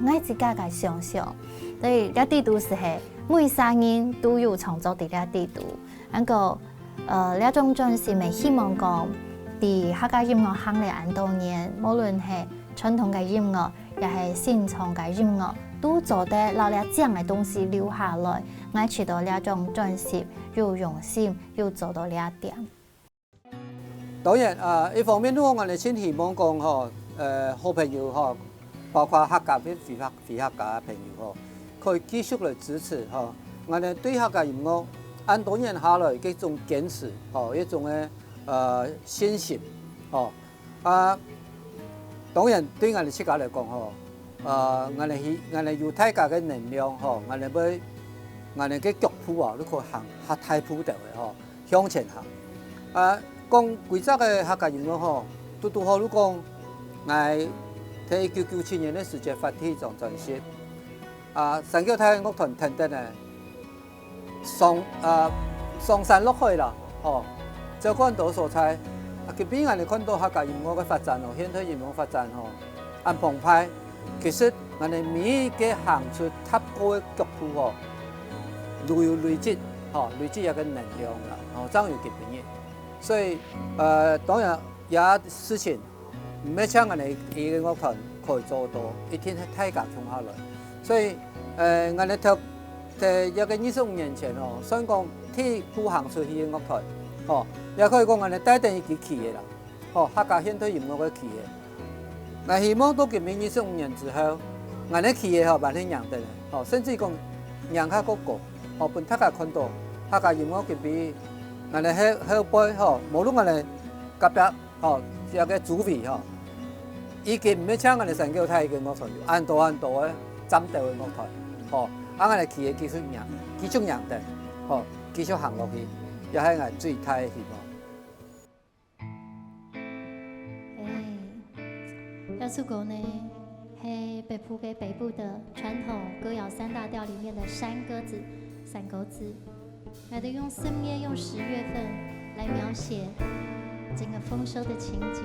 𠊎自家个想像。所以這底肚係每儕人都有創作在這底肚。還過，呃，這張專輯乜希望講，在客家音樂行了恁多年，無論係傳統个音樂， 也係新創个音樂，都做得摎這靚个東西留下來。𠊎試著這張專輯又用心，又做到這點。當然，啊，一方面，𠊎等盡希望講吼，呃，好朋友吼，包括客家跟非客、非客家个朋友吼，可以繼續來支持吼，𠊎等對客家音樂恁多年下來个一種堅持吼，一種个，呃，信心吼。 啊，當然對𠊎等自家來講吼，呃，𠊎等希、𠊎等有大家个能量吼，𠊎等會、𠊎等个腳步啊，就可以行較大步調个吼，向前行。啊，講歸隻个客家音樂吼，堵堵好就講，𠊎在一九九七年个時節發第一張專輯，啊，山腳大樂團跈等呢， 上、啊，上山落海啦，吼，走過恁多所在，啊，今晡𠊎等看著客家音樂个發展哦，現代音樂發展吼，恁澎湃。其實𠊎等每一個行出踏過个腳步吼，都有累積，吼，累積一個能量啦，吼，正有今晡日。所以，呃，當然，這事情 毋係像𠊎等一個樂團可以做到，一定係大家共下來。所以，呃，𠊎等頭、在這個二十五年前哦，算講第一步行出去个樂團，吼，也可以講𠊎等帶等一支旗仔啦，吼，客家現代音樂个旗仔。𠊎希望到今晡日二十五年之後，𠊎等旗仔吼，還係䀴等，吼，甚至講䀴較過高，吼，分大家看著客家音樂今晡日，𠊎等後、後輩吼，無論𠊎等隔壁 吼，這個主委吼，已經毋係像𠊎等山腳大个樂團，有恁多恁多个戰鬥个樂團，吼，啊𠊎等企業繼續䀴，繼續䀴等，吼，繼續行落去，也係𠊎最大个希望。哎，這首歌呢， 係北埔个北埔个傳統歌謠三大調裡面个山歌仔，山歌仔。𠊎兜用四月、用十月份來描寫整個豐收的情景。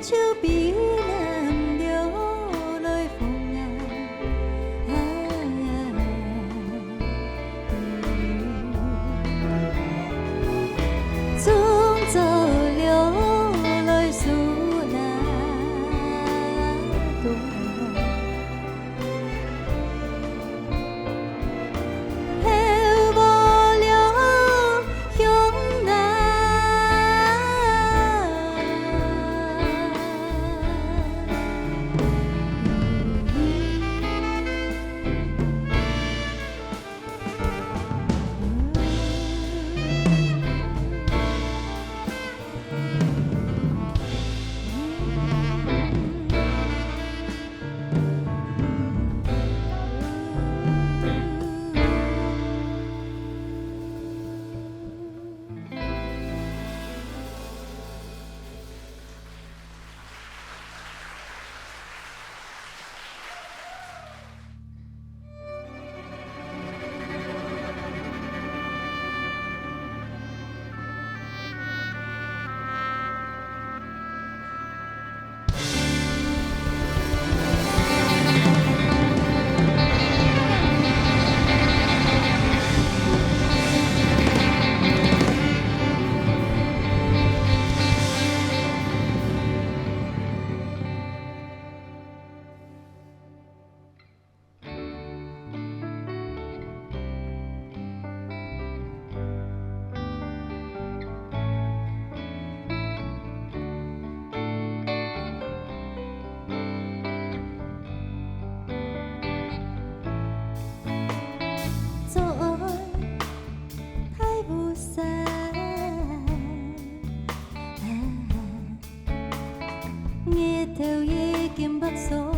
就比南流來風啊，中走流來樹林中。 早安，大武山。 日頭已經北上，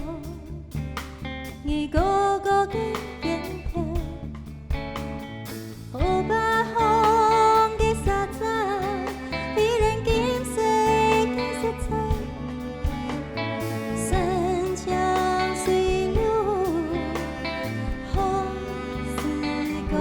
你高高的肩頭，河壩項的沙沙，依然金色的色彩，山江水流，好時光。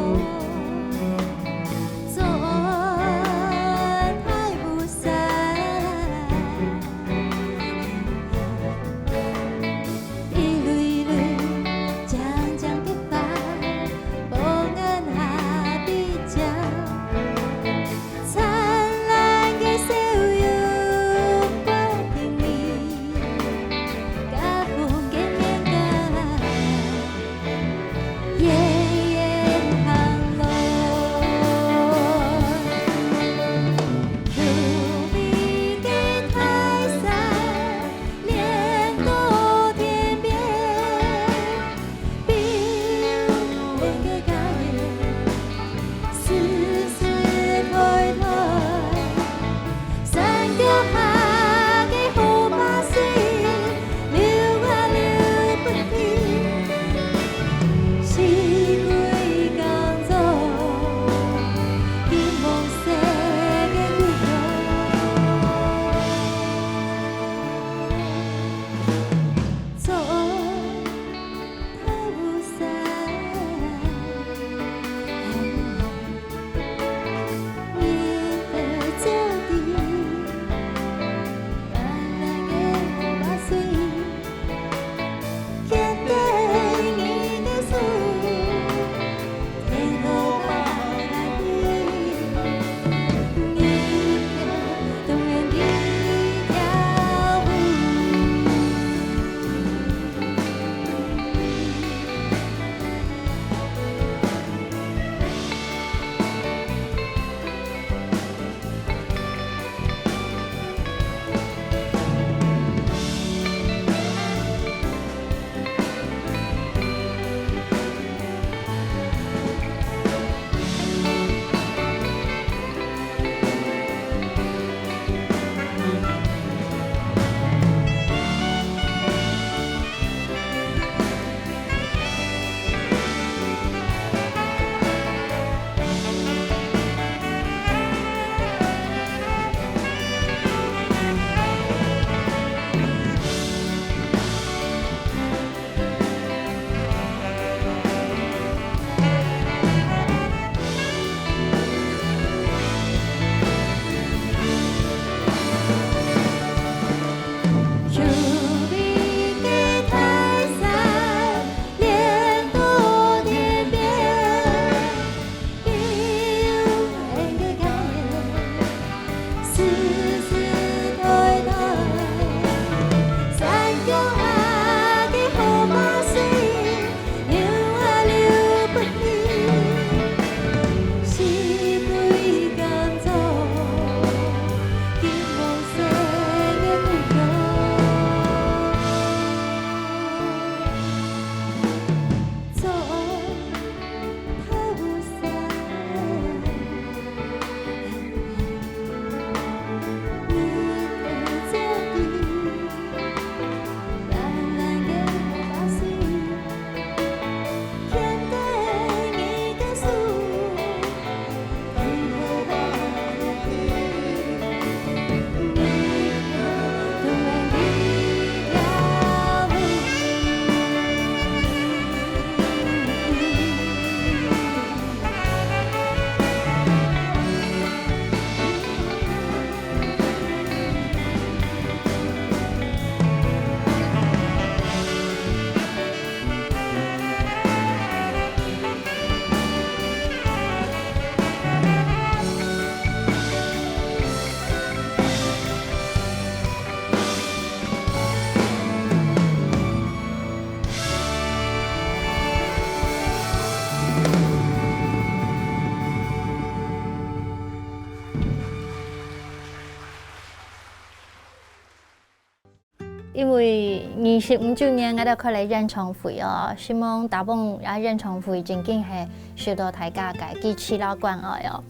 因為二十五週年，𠊎兜開了演唱會哦，希望打幫這演唱會真經係受到大家个支持摎關愛哦。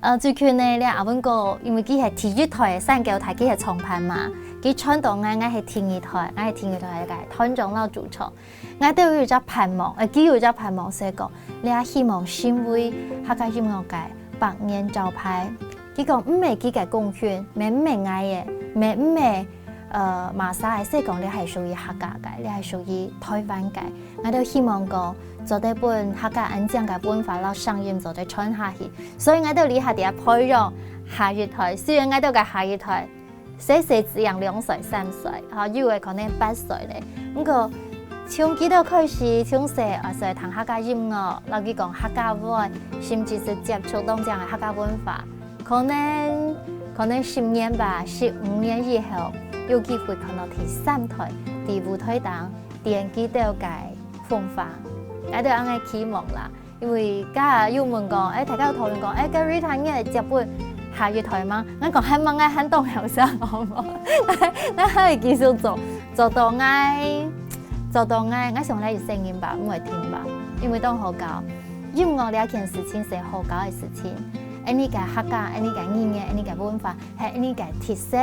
呃，最近呢，這阿文哥，因為佢係第一代个山狗，大家係創辦嘛，佢傳到𠊎，𠊎係第二代，𠊎係第二代个團長摎主唱。 𠊎兜有一隻盼望，呃，佢有一隻盼望係講，這希望成為客家音樂个百年招牌。佢講毋係佢个貢獻，乜毋係𠊎个，乜毋係，呃，Masa个，係講這係屬於客家个，這係屬於台灣个。𠊎兜希望講，做得分客家恁靚个文化摎聲音做得傳下去。所以𠊎兜這下在培養下一代，雖然𠊎兜个下一代 細細子樣兩歲、三歲，吼，有个可能八歲咧。毋過，從佢兜開始，從細啊，就聽客家音樂，摎佢講客家話，甚至係接觸當靚个客家文化。可能，可能十年吧，十五年以後，有機會看到第三代在舞台頂展佢兜个風範。𠊎兜恁樣期望啦。 因為頭下有問講，欸，大家有討論講，欸，該Rita你會接分下一代嗎？𠊎講還吂，𠊎還當後生，好無？𠊎還會繼續做，做到𠊎，做到𠊎，𠊎想𠊎有聲音吧，毋會停吧。因為當好搞，音樂這件事情係好搞个事情，恁呢个客家，恁呢个語言，恁呢个文化，係恁呢个特色。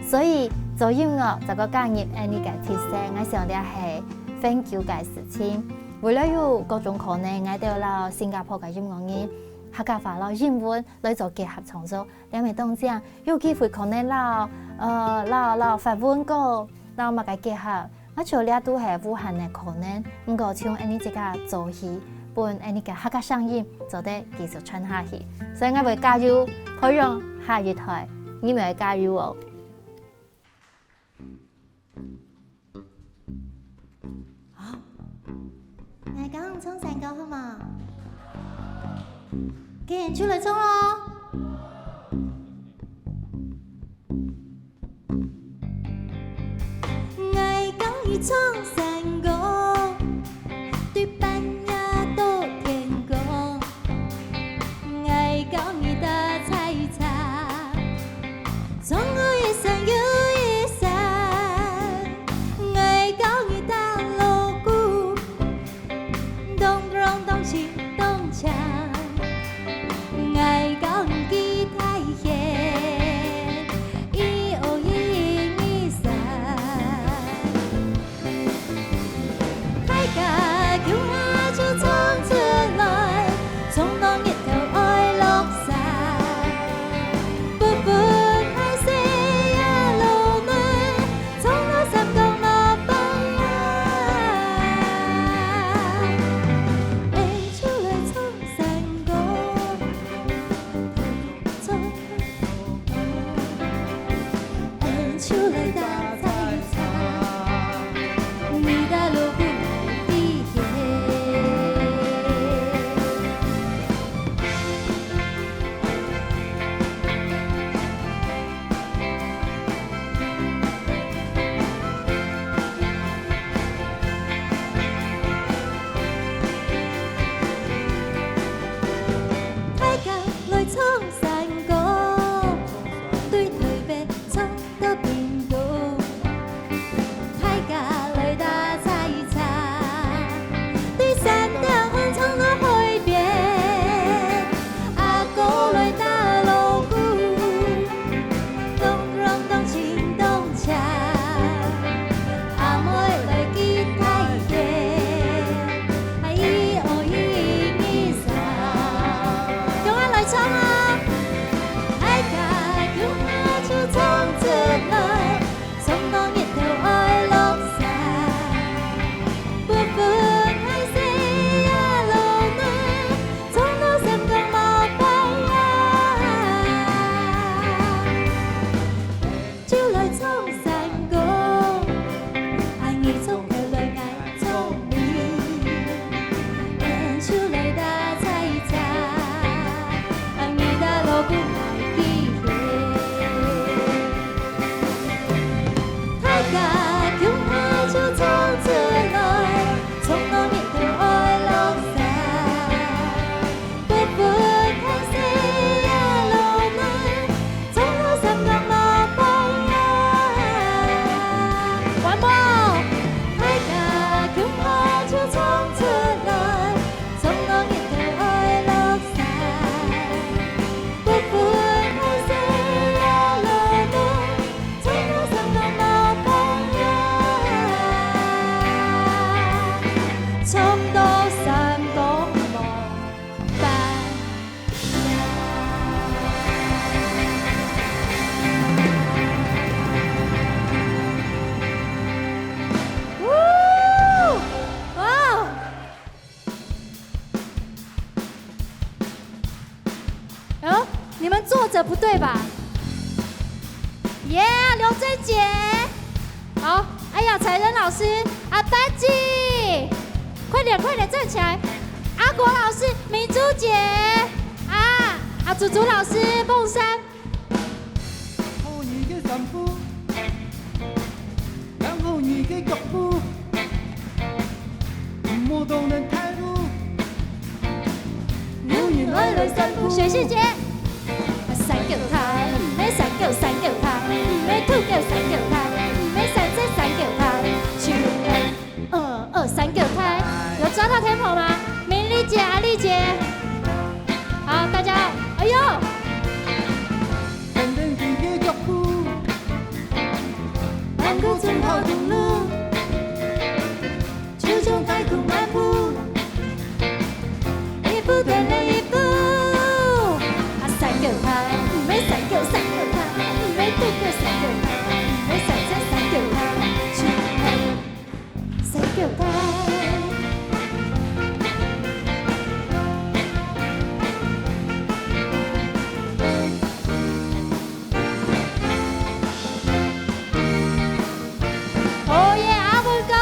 所以做音樂，再過加入恁呢个特色，𠊎想這係很久个事情。 未來有各種可能，𠊎兜摎新加坡个音樂人，客家話摎英文來做結合創作，這乜當靚，有機會可能摎，呃，摎，摎法文歌，摎麼个結合，𠊎想這都係無限个可能。毋過從恁呢自家做起，分恁呢个客家聲音做得繼續傳下去。所以𠊎會加油，培養下一代，你們愛加油哦！ 好，來，跟𠊎唱山歌好無？跟𠊎就來唱咯。𠊎教你唱山歌，對半夜到天光。 𠊎教你打採茶，唱到一聲又一聲。𠊎教你打鑼鼓，咚咚咚咚咚鏘。𠊎教你去大溪，一哦一一二三。 大家共下就唱出來，唱到日頭愛落山。不分大細也落來，唱到三更落傍啊。𫣆就來唱山歌。 大家來唱山歌，對臺北唱到屏東。的不對吧？耶，劉珍姐。好，哎呀，彩仁老師，啊，丹姐，快點，快點站起來。阿國老師，明珠姐，啊，啊，祖祖老師，孟珊。 雪雪姐。三腳踏，毋係三腳，三腳踏，毋係兔腳三腳踏，毋係三隻三腳踏，就係二二三腳踏。有抓到 tempo 嗎？明麗姐、阿麗姐。好，大家，哎呦！ 三腳踏，毋係三腳，三腳踏，毋係兔腳三腳踏，毋係三隻三腳踏，就係三腳踏。哦耶，阿文哥！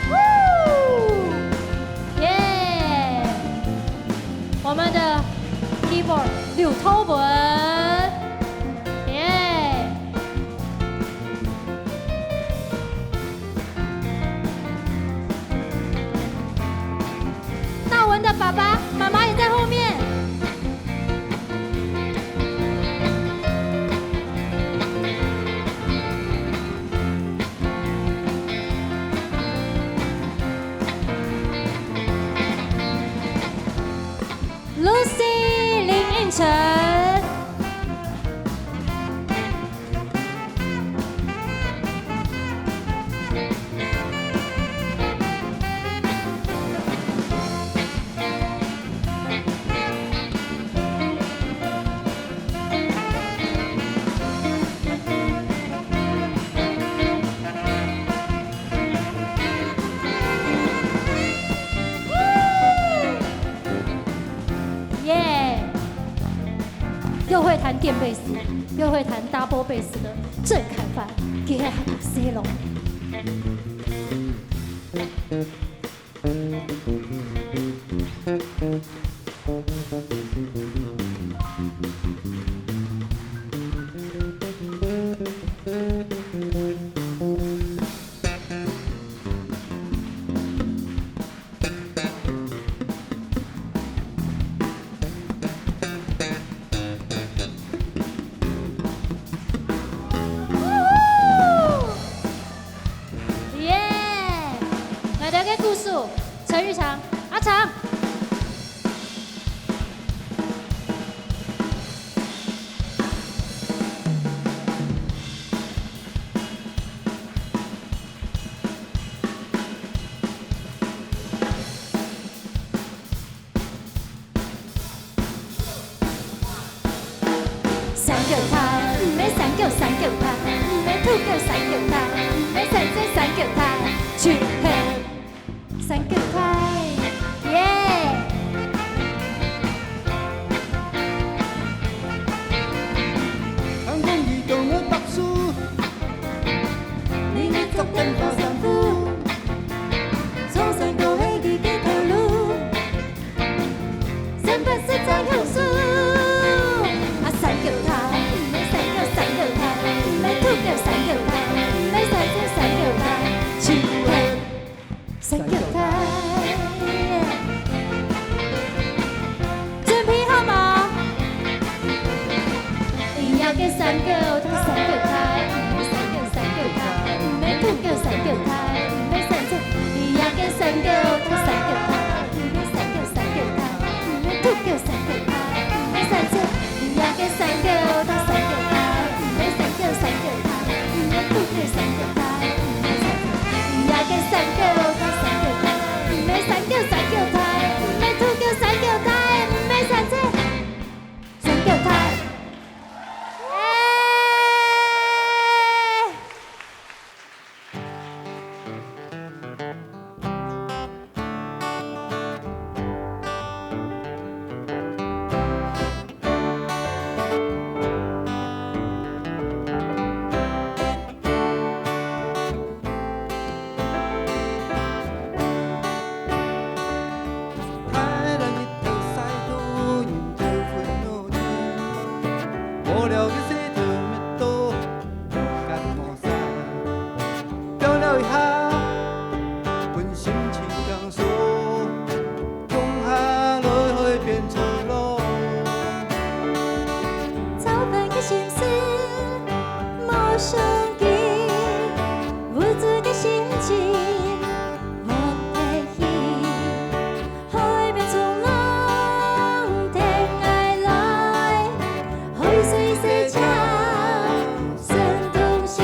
呼！ 耶！我們的 keyboard 劉透文，耶！ 大文的爸爸媽媽也在後面。Lucy 林映晨。 耶！又會彈電貝斯，又會彈double bass的鄭凱凡，佢係學西郎。 耶！𠊎兜个鼓手，陳玉長，阿長。 三腳踏，毋係三腳三腳踏，毋係兔腳三腳踏，毋係三隻三腳踏，就係三腳踏，耶！ 準備好嗎？三腳踏三腳踏，毋係三腳三腳踏，毋係兔腳三腳踏，毋係三腳，也个三腳踏三腳踏，毋係三腳三腳踏，毋係兔腳三腳踏，毋係三隻三腳踏。耶！ 操煩个心事無想起，鬱卒个心情無提起。海邊衝浪跈𠊎來，海水洗淨心中心。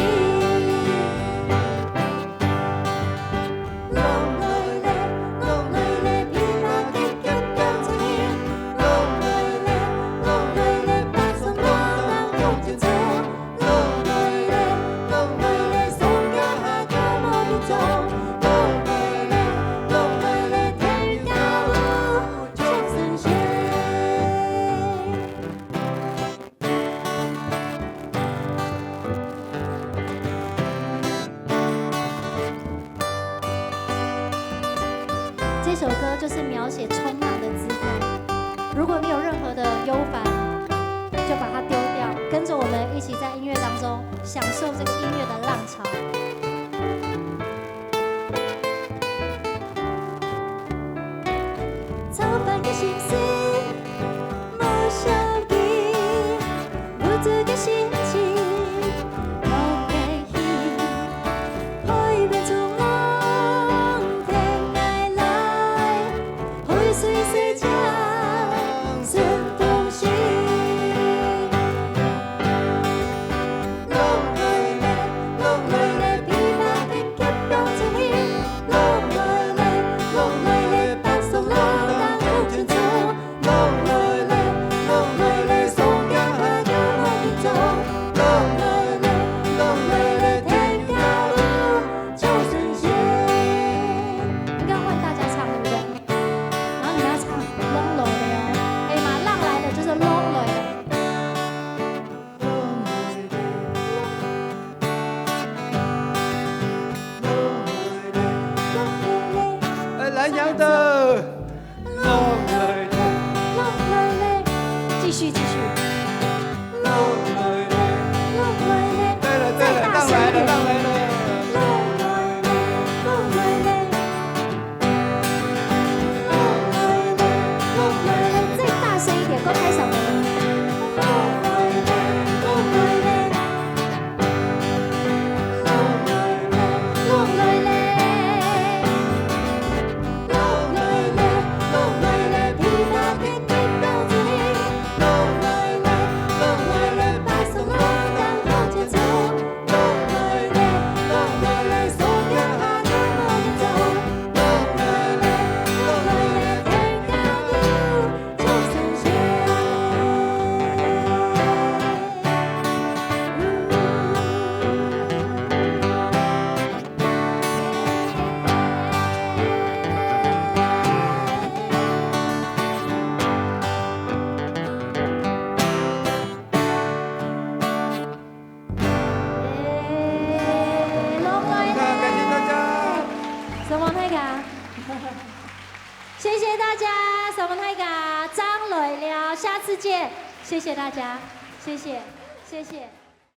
这首歌就是描写冲浪的姿态。如果你有任何的忧烦，就把它丢掉，跟着我们一起在音乐当中享受这个音乐的浪潮。 操煩个心事無想起，鬱卒个心情無提起。海邊衝浪跈𠊎來，海水洗淨心中心。 刚刚换大家唱，对不对？然后你们要唱浪來咧哦，可以吗？浪來咧就是浪來咧。 哎，南洋的。继续，继续。对了，对了，再大声一点。浪来了，浪来了。 再大声一点，够开嗓没？耶，浪來咧！感謝大家。承蒙大家。谢谢大家，承蒙大家，正來尞，下次见，谢谢大家，谢谢，谢谢。